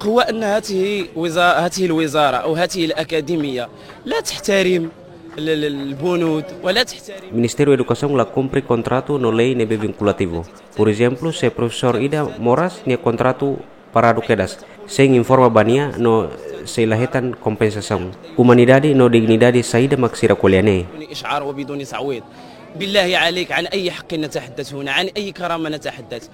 هو أن هذه وزا-، هذه الوزارة أو هذه الأكاديمية لا تحترم ال-، ال-، البنود ولا تحترم. Ministériu Edukasaun la kumpre kontratu no lei ne'ebé vinkulativu. Porezemplu, se profesór ida moras, nia kontratu paradu kedas, sein informa ba nia no sei la hetan kompensasaun. Umanidade no dignidade saida mak sira ko'alia ne'e? بدون إشعار وبدون تعويض. بالله عليك، عن أي حق نتحدث هنا؟ عن أي كرامة نتحدث؟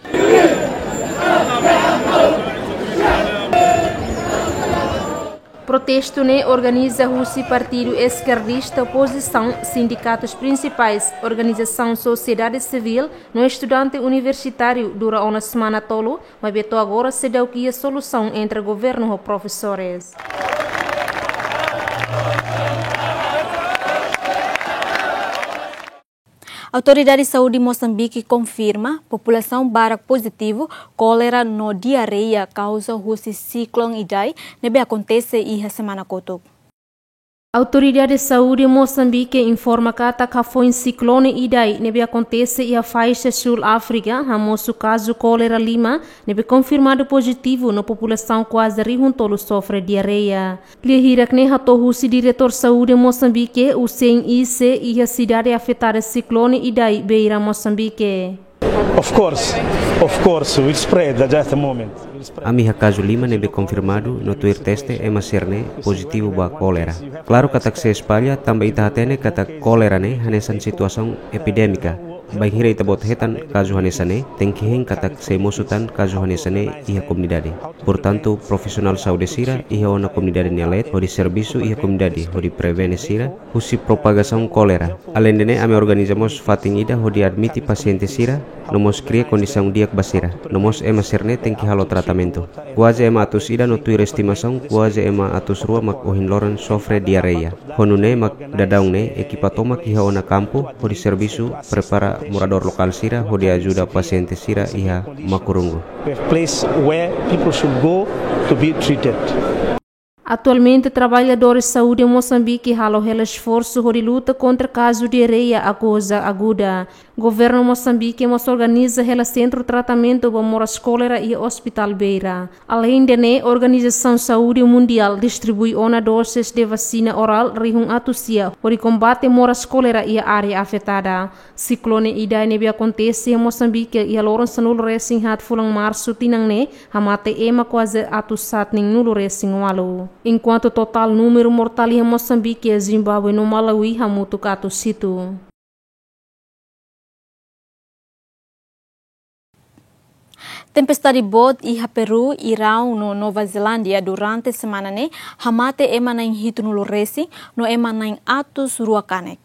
Protestu ne'e organiza husi partidu eskerdista opozisaun, sindikatus prinsipais, organizasaun sosiedade sivíl no estudante universitáriu dura ona semana tolu, maibé to'o agora seidauk iha solusaun entre governu ho profesores. Autoridade Saúde Mosambike konfirma populasaun barak pozitivu kólera no diarreia kauza husi siklone Idai ne'ebé akontese iha semana kotuk. Autoridade Saúde Mosambike informa katak hafoin siklone Idai ne'ebé akontese iha faixa súl Áfrika, hamosu kazu kólera lima, ne'ebé konfirmadu pozitivu no populasaun kuaze rihun tolu sofre diarreia. Lia hirak ne'e hato'o husi Diretór Saúde Mosambike, Hussein Isse, iha sidade afetada siklone Idai, Beira, Mosambike. Of course, of course, will spread at just a moment. Will spread. Ami iha kazu lima ne'ebé konfirmadu no tuir teste ema sira-ne'e pozitivu ba kólera. Klaru katak sei espalla tanba ita hatene katak kólera ne'e hanesan situasaun epidémika. Bainhira ita-boot hetan kazu hanesan ne'e, tenke hein katak sei mosu tan kazu hanesan ne'e iha komunidade. Portantu, profisionál saúde sira iha ona komunidade nia leet hodi servisu iha komunidade hodi prevene sira husi propagasaun kólera. Aleinde ne'e, ami organiza mós fatin ida hodi admite pasiente sira no mós kria kondisaun di'ak ba sira. No mós ema sira-ne'e tenke halo tratamentu. Kuaze ema atus ida no tuir estimasaun kuaze ema atus rua mak ohin loron sofre diarreia. Ho nune'e mak daudaun ne'e ekipa tomak iha ona kampu hodi servisu prepara moradór lokál sira hodi ajuda pasiente sira iha Makurungu. We have place where people should go to be treated. Atualmente, traballadores saúde Mosambike halo hela esforsu hodi luta kontra kazu diarreia akoza aguda. Governu Mosambike mós organiza hela sentru tratamentu ba moras kólera iha Ospitál Beira. Aleinde ne'e, Organizasaun Saúde Mundiál distribui ona doses de vasina orál rihun atus sia hodi kombate moras kólera iha área afetada. Siklone Idai ne'ebé akontese iha Mosambike iha loron sanulu-resin-haat fulan Marsu tinan ne'e, hamate ema kuaze atus haat neen-nulu-resin-ualu. Enkuantu totál númeru mortál iha Mosambike, Zimbábue no Malaui hamutuk atus hitu. Tempestade boot iha Peru, Irau no Nova Zelándia durante semana ne'e hamate ema na'in-hitunulu-resin no ema na'in-atus rua kanek.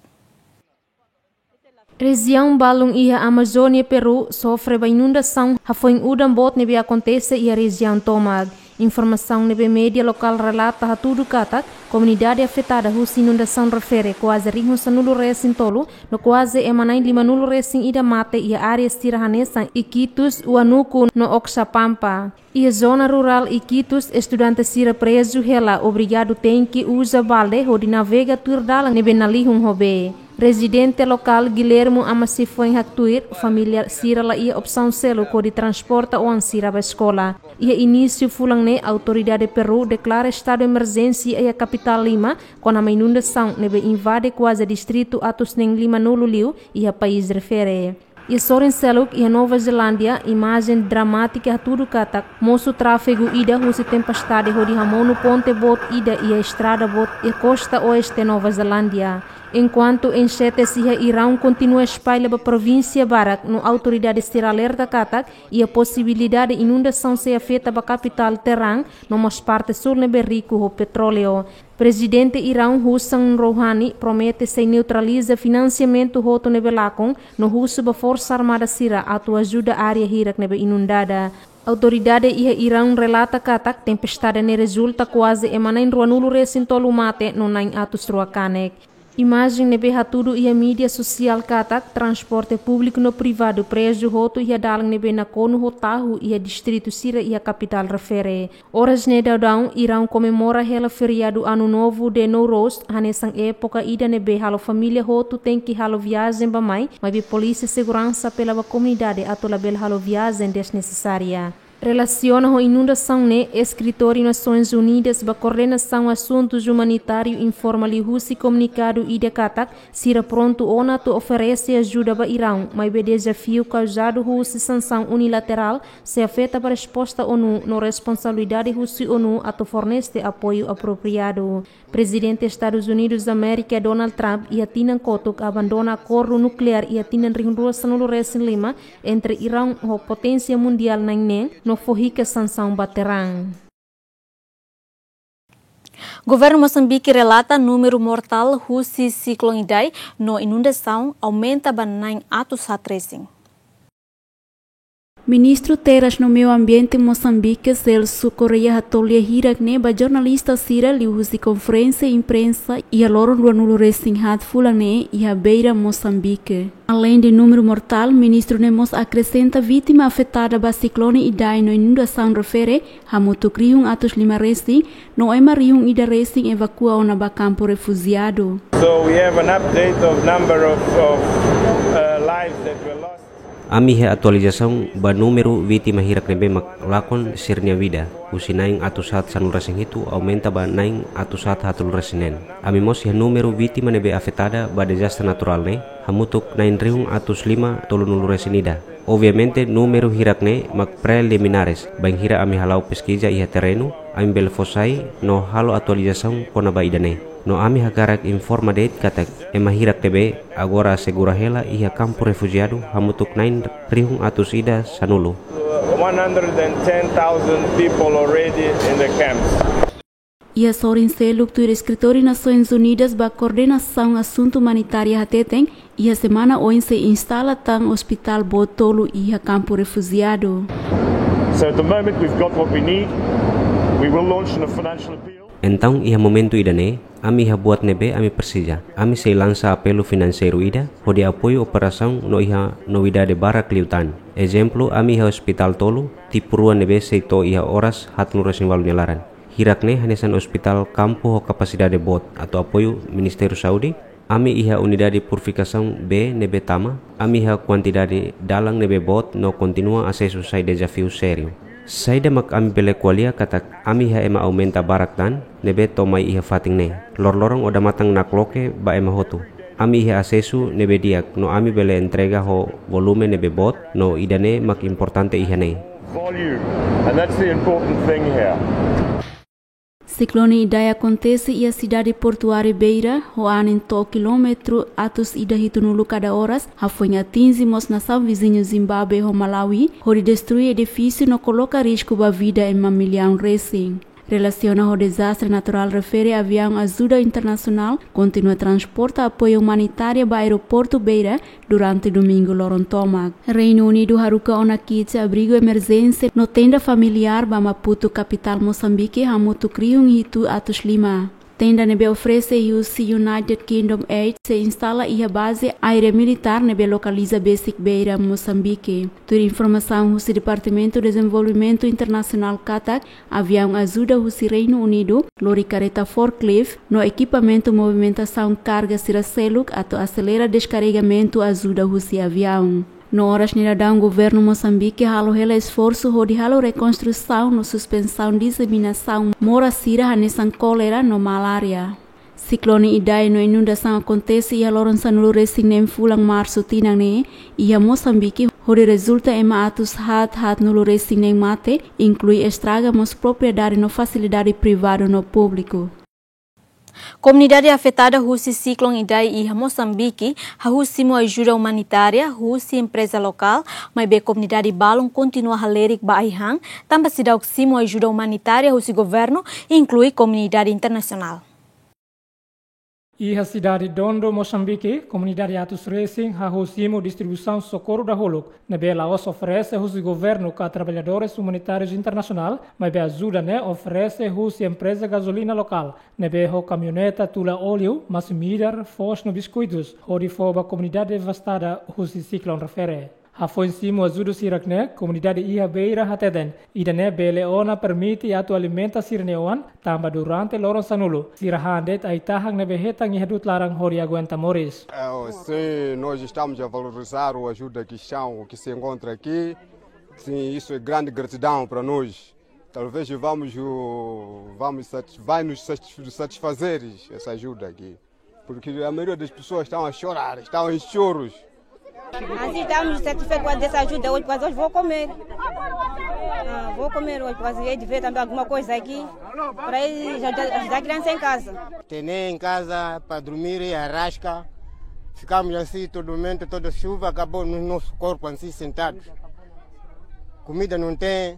Rejiaun balun iha Amazónia, Peru, sofre ba inundasaun hafoin udan boot ne'ebé akontese iha rejiaun tomak. Informasaun ne'ebé média lokál relata hatudu katak komunidade afetada husi inundasaun refere kuaze rihun sanulu-resin-tolu no kuaze ema na'in-limanulu-resin-ida mate iha área sira hanesan Iquitos, Huánuco no Oxapampa. Iha zona rurál Iquitos, estudante sira prezu hela obrigadu tenke uza balde hodi navega tuir dalan ne'ebé nalihun ho bee. Prezidente lokál Guilherme Amas Sifoen haktuir, família sira la iha opsaun seluk hodi transporta oan sira ba eskola. Iha inísiu fulan ne'e, autoridade Peru deklara estadu emerjénsia iha kapitál Lima, kona-ba inundasaun ne'ebé invade kuaze distritu atus neen limanulu liu iha país refere. Iha sorin seluk iha Nova Zelándia, imajen dramátika hatudu katak mosu tráfegu ida husi tempestade hodi hamonu ponte boot ida iha estrada boot iha kosta oeste Nova Zelándia. Enkuantu enxentes iha Iraun kontinua espalla ba provínsia barak, no autoridade sira alerta katak iha posibilidade inundasaun sei afeta ba kapitál Teheran, no mós parte súl ne'ebé riku ho petróleu. Prezidente Iraun Hassan Rouhani promete sei neutraliza finansiamentu hotu ne'ebé lakon, no husu ba Forsa Armada sira atu ajuda área hirak ne'ebé inundada. Autoridade iha Iraun relata katak tempestade ne'e rezulta kuaze ema na'in ruanulu resin tolu mate no na'in atus rua kanek. Imajen ne'ebé hatudu iha mídia sosiál katak transporte públiku no privadu prezu hotu iha dalan ne'ebé nakonu ho tahu iha distritu sira iha kapitál refere. Oras ne'e daudaun, Iraun komemora hela feriadu Anu Novu de Nowruz, hanesan époka ida ne'ebé halo família hotu tenke halo viajen bá-mai, maibé polísia seguransa apela ba komunidade atu labele halo viajen desnesesária. Relasiona ho inundasaun ne'e, Eskritóriu Nasoins Unidas ba Koordenasaun Asuntus Umanitáriu informa liuhusi komunikadu ida katak, sira prontu ona atu oferese ajuda ba Iraun, maibé dezafiu kauzadu husi sansaun unilaterál sei afeta ba resposta ONU no responsabilidade husi ONU atu fornese apoiu apropriadu. Prezidente Estadus Unidus Amérika Donald Trump iha tinan kotuk abandona akordu nukleár iha tinan rihun rua sanulu resin lima entre Iraun ho poténsia mundiál na'in neen no fó hikas sansaun ba Teheran. Governu Mosambike relata númeru mortál husi siklone Idai no inundasaun aumenta ba na'in atus haat resin. Ministru Terras no Meiu Ambiente Mosambike, Celso Correia, hato'o lia hirak-ne'e ba jornalista sira liuhusi konferénsia imprensa iha loron ruanulu resin haat fulan ne'e iha Beira, Mosambike. Aleinde númeru mortál, ministru ne'e mós akresenta vítima afetada ba siklone Idai no inundasaun refere, hamutuk rihun atus lima resin, no ema rihun ida resin evakua ona ba kampu refujiadu. So we have an update of number of, of, uh, lives that were lost. Ami iha atualizasaun ba númeru vítima hirak ne'ebé mak lakon sira-nia vida, husi na'in atus haat sanulu resin hitu aumenta ba na'in atus haat haatnulu resin neen. Ami mós iha númeru vítima ne'ebé afetada ba dezastre naturál ne'e, hamutuk na'in rihun atus lima tolunulu resin ida. Obviamente, númeru hirak-ne'e mak preliminares, bainhira ami hala'o peskiza iha terrenu, ami bele fó sai no halo atualizasaun kona-ba ida-ne'e. No ami hakarak informa de'it katak ema hirak ne'ebé agora asegura hela iha kampu refujiadu hamutuk na'in rihun atus ida sanulu. One hundred and ten thousand people already in the camps. Iha sorin seluk tuir Eskritóriu Nasoins Unidas ba Koordenasaun Asuntu Umanitária hateten, iha semana oin sei instala tan ospitál boot tolu iha kampu refujiadu. So at the moment we've got what we need. We will launch a financial appeal. Entaun, iha momentu ida-ne'e, ami iha buat ne'ebé ami presiza. Ami sei lansa apelu finanseiru ida, hodi apoiu operasaun no iha novidade barak liután. Ezemplu, ami iha ospitál tolu, tipu rua ne'ebé sei to'o iha oras haatnulu resin ualu nia laran. Hirak-ne'e hanesan ospitál kampu ho kapasidade boot, atu apoiu Ministériu Saúde, ami iha unidade purifikasaun bee ne'ebé tama, ami iha kuantidade dalan ne'ebé boot no kontinua asesu sai dezafiu sériu. Saida mak ami bele ko'alia katak ami iha ema aumenta barak tan ne'ebé to'o mai iha fatin ne'e. Loroloron odamatan nakloke ba ema hotu. Ami iha asesu ne'ebé di'ak no ami bele entrega ho volume ne'ebé boot no ida-ne'e mak importante iha ne'e. Volume, and that's the important thing here. Siklone Idai akontese iha sidade portuária Beira, ho anin to'o kilómetru atus ida hitunulu kada oras, hafoin atinje mós nasaun viziñu Zimbábue ho Malaui, hodi destrui edifísiu no koloka risku ba vida ema millaun resin. Relasiona ho dezastre naturál refere aviaun ajuda internasionál kontinua transporta apoiu umanitária ba aeroportu Beira durante domingu loron tomak. Reinu Unidu haruka ona kit abrigu emerjénsia no tenda familiár ba Maputo, kapitál Mosambike, hamutuk rihun hitu atus lima. Tenda ne'ebé oferese husi United Kingdom Aid sei instala iha baze aérea militár ne'ebé lokaliza besik beira Mosambike. Tuir informasaun husi Departamentu Dezenvolvimentu Internasionál katak, aviaun ajuda husi Reinu Unidu lori kareta forklift no ekipamentu movimentasaun karga sira seluk atu aselera deskarregamentu ajuda husi aviaun. No oras ne'e daudaun governu Mosambike halo hela esforsu hodi halo rekonstrusaun no suspensaun diseminasaun moras sira hanesan kólera no malária. Siklone Idai no inundasaun akontese iha loron sanulu-resin-neen fulan Marsu tinan ne'e iha Mosambike, hodi rezulta ema atus haat haatnulu-resin-neen mate, inklui estraga mós propriedade no fasilidade privadu no públiku. Komunidade afetada husi Siklone Idai iha Mosambike hahú simu ajuda umanitária husi empreza lokál, maibé komunidade balun kontinua halerik ba ai-han, tanba seidauk simu ajuda umanitária husi governu, inklui komunidade internasionál. Iha sidade Dondon, Mosambike, komunidade atus resin hahú simu distribuisaun sokorru dahuluk ne'ebé la'ós oferese husi governu ka traballadores umanitárius internasionál, maibé ajuda ne'e oferese husi empreza gazolina lokál, ne'ebé ho kamioneta tula óleu, masin-midar, foos no biskuitus, hodi fó ba komunidade devastada husi siklone refere. Hafoin simu ajuda sira-ne'e, komunidade iha Beira hateten, ida-ne'e bele ona permite atu alimenta sira-nia oan, tanba durante loron sanulu, sira han de'it ai-tahan ne'ebé hetan iha du'ut laran hodi aguenta moris. É, sim, nós estamos a valorizar o ajuda que estão, que se encontra aqui. Sim, isso é grande gratidão para nós. Talvez vamos, o, vamos satis-, vai nos satis-, satisfazer essa ajuda aqui. Porque a maioria das pessoas estão a chorar, estão em choros. Assim estamos satisfeitos com essa ajuda hoje, porque hoje vou comer. Ah, vou comer hoje, porque é de ver também alguma coisa aqui. Para eles ajudar, ajudar a criança em casa. Tem nem em casa para dormir e arrasca. Ficamos assim todo momento, toda chuva, acabou no nosso corpo assim sentado. Comida não tem,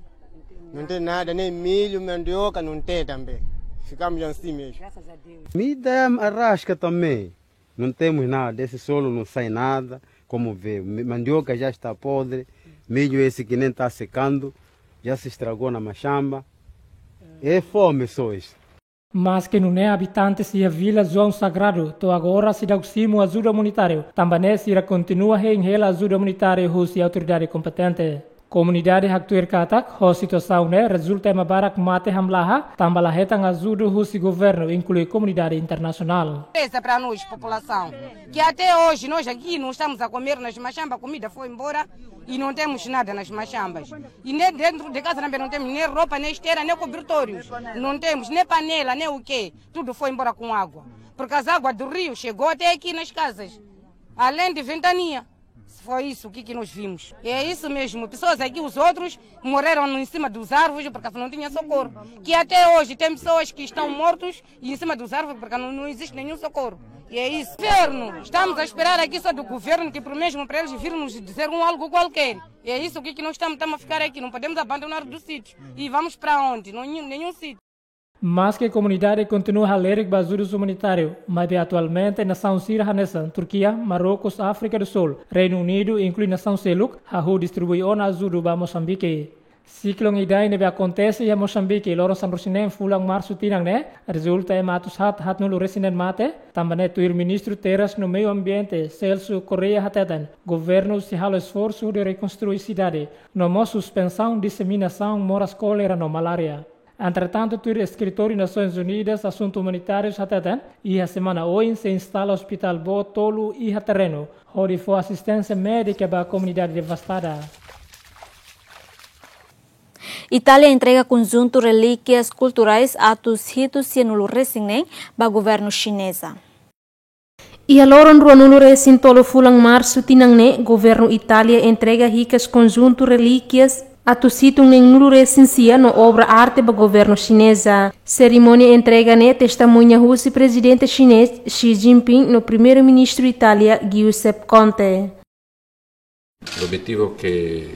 não tem nada, nem milho, mandioca não tem também. Ficamos assim mesmo. Comida é arrasca também. Não temos nada, desse solo não sai nada. Como vê, mi-, mandioca já está podre, milho esse que nem está secando, já se estragou na machamba. É fome só isso. Maske nune'e abitantes iha Vila João Sagrado to'o agora seidauk simu ajuda umanitária, tanba ne'e sira kontinua hein hela ajuda umanitária husi autoridade kompetente. Komunidade haktuir katak, ho situasaun ne'e rezulta ema barak mate hamlaha, tanba la hetan ajuda husi governu, inklui komunidade internasionál. Essa para nós, população, que até hoje nós aqui não estamos a comer nas machambas, a comida foi embora e não temos nada nas machambas. E nem dentro de casa também não temos nem roupa, nem esteira, nem cobertores. Não temos nem panela, nem o quê. Tudo foi embora com água. Porque as águas do rio chegou até aqui nas casas. Além de ventania. Foi isso que, que nós vimos. É isso mesmo. Pessoas aqui, os outros morreram em cima dos árvores porque não tinha socorro. Que até hoje tem pessoas que estão mortos e em cima dos árvores porque não, não existe nenhum socorro. E é isso. Governo, estamos a esperar aqui só do governo que por mesmo para eles virem nos dizer um algo qualquer. E é isso que, que nós estamos, estamos a ficar aqui. Não podemos abandonar do sítio. E vamos para onde? Não, nenhum sítio. Maske komunidade kontinua halerik ba ajuda umanitária, maibé atualmente nasaun sira hanesan Turkia, Marrocos, Áfrika do Sul, Reinu Unidu, inklui nasaun seluk, hahú distribui ona ajuda ba Mosambike. Siklone Idai ne'ebé akontese iha Mosambike loron sanulu-resin-neen fulan Marsu tinan ne'e, rezulta ema atus haat haatnulu-resin-neen mate, tanba ne'e tuir Ministru Terras no Meiu Ambiente, Celso Correia hateten, governu sei halo esforsu de rekonstrui sidade, no mós suspensaun diseminasaun moras kólera no malária. Entretantu, tuir Eskritóriu Nasoins Unidas Asuntu Umanitáriu hateten, iha semana oin sei instala ospitál boot tolu iha terrenu, hodi fó asisténsia médika ba komunidade devastada. Itália entrega konjuntu relíkias kulturais atus hitu sianulu-resin-neen ba governu xineza. Iha loron ruanulu-resin-tolu fulan Marsu tinan ne'e, governu Itália entrega hikas konjuntu relíkias atus hitu neen nulu-resin-sia no obra arte ba governu xineza. Serimónia entrega ne'e testemuña husi Prezidente xinez Xi Jinping no Primeiru-Ministru Itália Giuseppe Conte. El objetivo que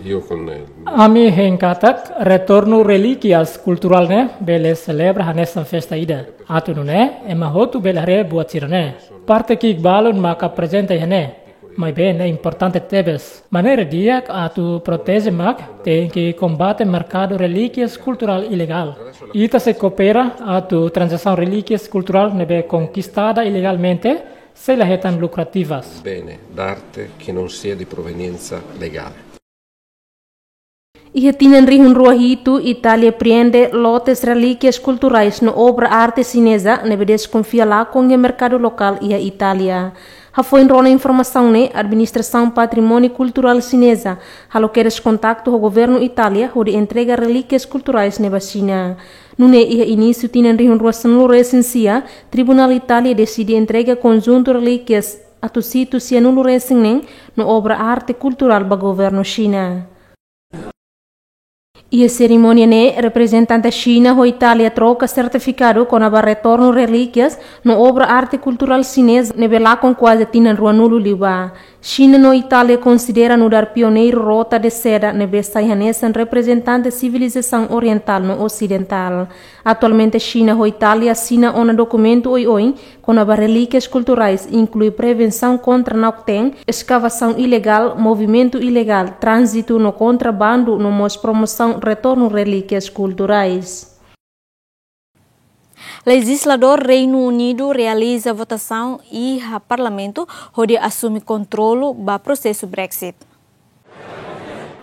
yo con el... Ami hein katak, retornu relíkias kulturál ne'e bele selebra hanesan festa ida. Atu nune'e, ema hotu bele haree buat sira-ne'e. Parte ki'ik balun mak aprezenta iha ne'e. Maibé ne'e importante tebes. Maneira di'ak atu proteje mak tenke kombate merkadu relíkias kulturál ilegál. Ita sei koopera atu tranzasaun relíkias kulturál ne'ebé konkistada ilegalmente sei la hetan lukrativas. Bene d'arte che non sia di provenienza legale. Iha tinan rihun rua hitu, Itália apreende lotes relíkias kulturais no obra arte xineza ne'ebé deskonfia lakon iha merkadu lokál iha Itália. Hafoin rona informasaun ne'e, Administrasaun Patrimóniu Kulturál Xineza halo kedas kontaktu ho governu Itália hodi entrega relíkias kulturais ne'e ba Xina. Nune'e iha inísiu tinan rihun rua sanulu resin sia, Tribunál Itália deside entrega konjuntu relíkias atus hitu sianulu resin neen no obra arte kulturál ba governu Xina. Iha serimónia ne'e, reprezentante Xina ho Itália troka sertifikadu kona-ba retornu relíkias no obra arte kulturál xineza ne'ebé lakon kuaze tinan ruanulu liubá. Xina no Itália konsidera nu'udar pioneiru rota de seda ne'ebé sai hanesan reprezentante sivilizasaun orientál no osidentál. Atualmente Xina ho Itália asina ona dokumentu oioin kona-ba relíkias kulturais, inklui prevensaun kontra nauk-teen, eskavasaun ilegál, movimentu ilegál, tránzitu no kontrabandu, no mós promosaun retornu relíkias kulturais. Lejizladór Reinu Unidu realiza votasaun iha Parlamentu hodi asume kontrolu ba prosesu Brexit.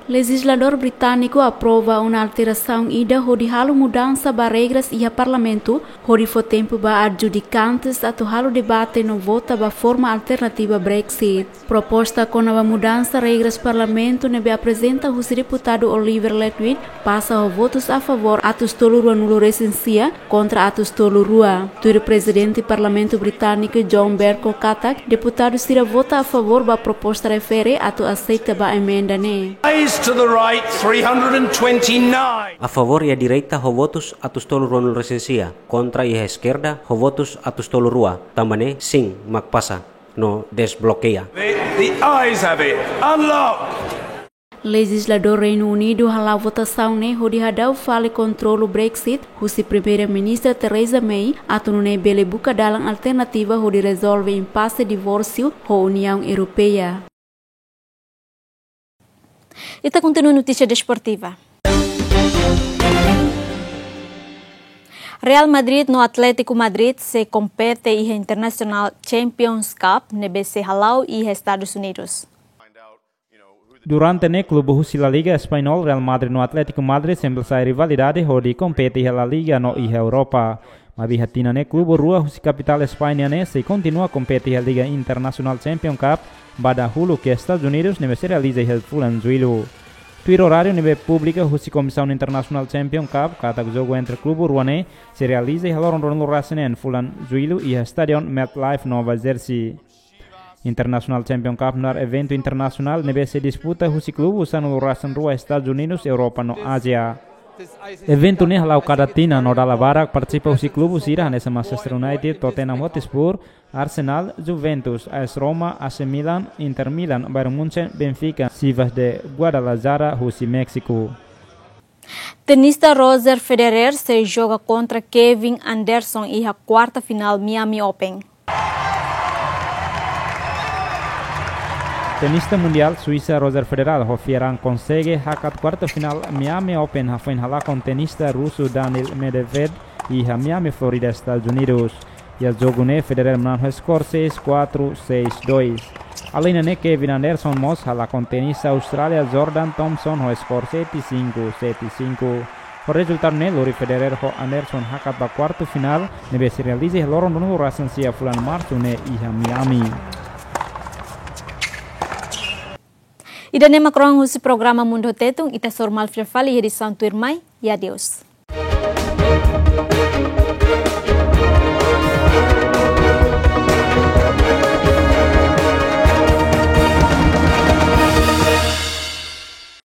Lejizladór britániku aprova ona alterasaun ida hodi halo mudansa ba regras iha Parlamentu, hodi fó tempu ba adjudikantes atu halo debate no vota ba forma alternativa Brexit. Proposta kona-ba mudansa regras Parlamentu ne'ebé aprezenta husi deputadu Oliver Letwin pasa ho votus a favór atus tolu ruanulu resin sia, kontra atus tolu rua. Tuir Prezidente Parlamentu Britániku John Bercow katak, deputadu sira vota a favór ba proposta refere atu aseita ba emenda ne'e. Eyes to the right, three hundred and twenty-nine. A favór iha direita ho votus atus tolu ruanulu resin sia, kontra iha eskerda ho votus atus tolu rua, tanba ne'e sin mak pasa no desblokeia. The, the eyes have it. Unlocked. Lejizladór Reinu Unidu hala'o votasaun ne'e hodi hadau fali kontrolu Brexit husi Primeira-Ministra Theresa May, atu nune'e bele buka dalan alternativa hodi rezolve impase divórsiu ho Uniaun Europeia. Ita kontinua notísia desportiva. Real Madrid no Atlético Madrid sei kompete iha International Champions Cup ne'ebé sei hala'o iha Estadus Unidus. Durante ne'e klube husi La Liga Español, Real Madrid no Atlético Madrid sempre sai rivalidade hodi kompete iha La Liga no iha Europa. Maibé iha tinan ne'e klube rua husi kapitál España ne'e sei kontinua kompete iha Liga International Champion Cup, ba dahuluk iha Estadus Unidus ne'ebé sei realiza iha fulan Jullu. Tuir oráriu ne'ebé publika husi Komisaun International Champion Cup, katak jogu entre klube rua ne'e sei realiza iha loron ruanulu resin neen fulan Jullu iha Stadion MetLife Nova Jersey. International Champion Cup nu'udar eventu internasionál ne'ebé sei disputa husi klubes sanulu resin rua Estadus Unidus, Europa no Ázia. Eventu ne'e hala'o kada tinan no dala barak partisipa husi klubes sira hanesan Manchester United, Tottenham Hotspur, Arsenal, Juventus, A S Roma, A C Milan, Inter Milan, Bayern Munchen, Benfica, Chivas de Guadalajara husi Méxiku. Tenista Roger Federer sei joga kontra Kevin Anderson iha kuarta final Miami Open. Tenista mundiál Suisa Roger Federer ho fiar an konsege hakat kuarta final Miami Open hafoin halakon tenista rusu Daniil Medvedev iha Miami, Florida, Estadus Unidus. Iha jogu ne'e Federer manán ho skor seis kuatru, seis dois. Alende ne'e Kevin Anderson mós halakon tenista Austrália Jordan Thompson ho skor sete sinku, sete sinku. Ho rezultadu ne'e lori Federer ho Anderson hakat ba kuarta final ne'ebé sei realiza iha loron ruanulu resin sia fulan Marsu ne'e iha Miami. Ida-ne'e mak rohan husi programa Mundu Tetun, ita sei hasoru malu fali iha edisaun tuirmai. Adeus.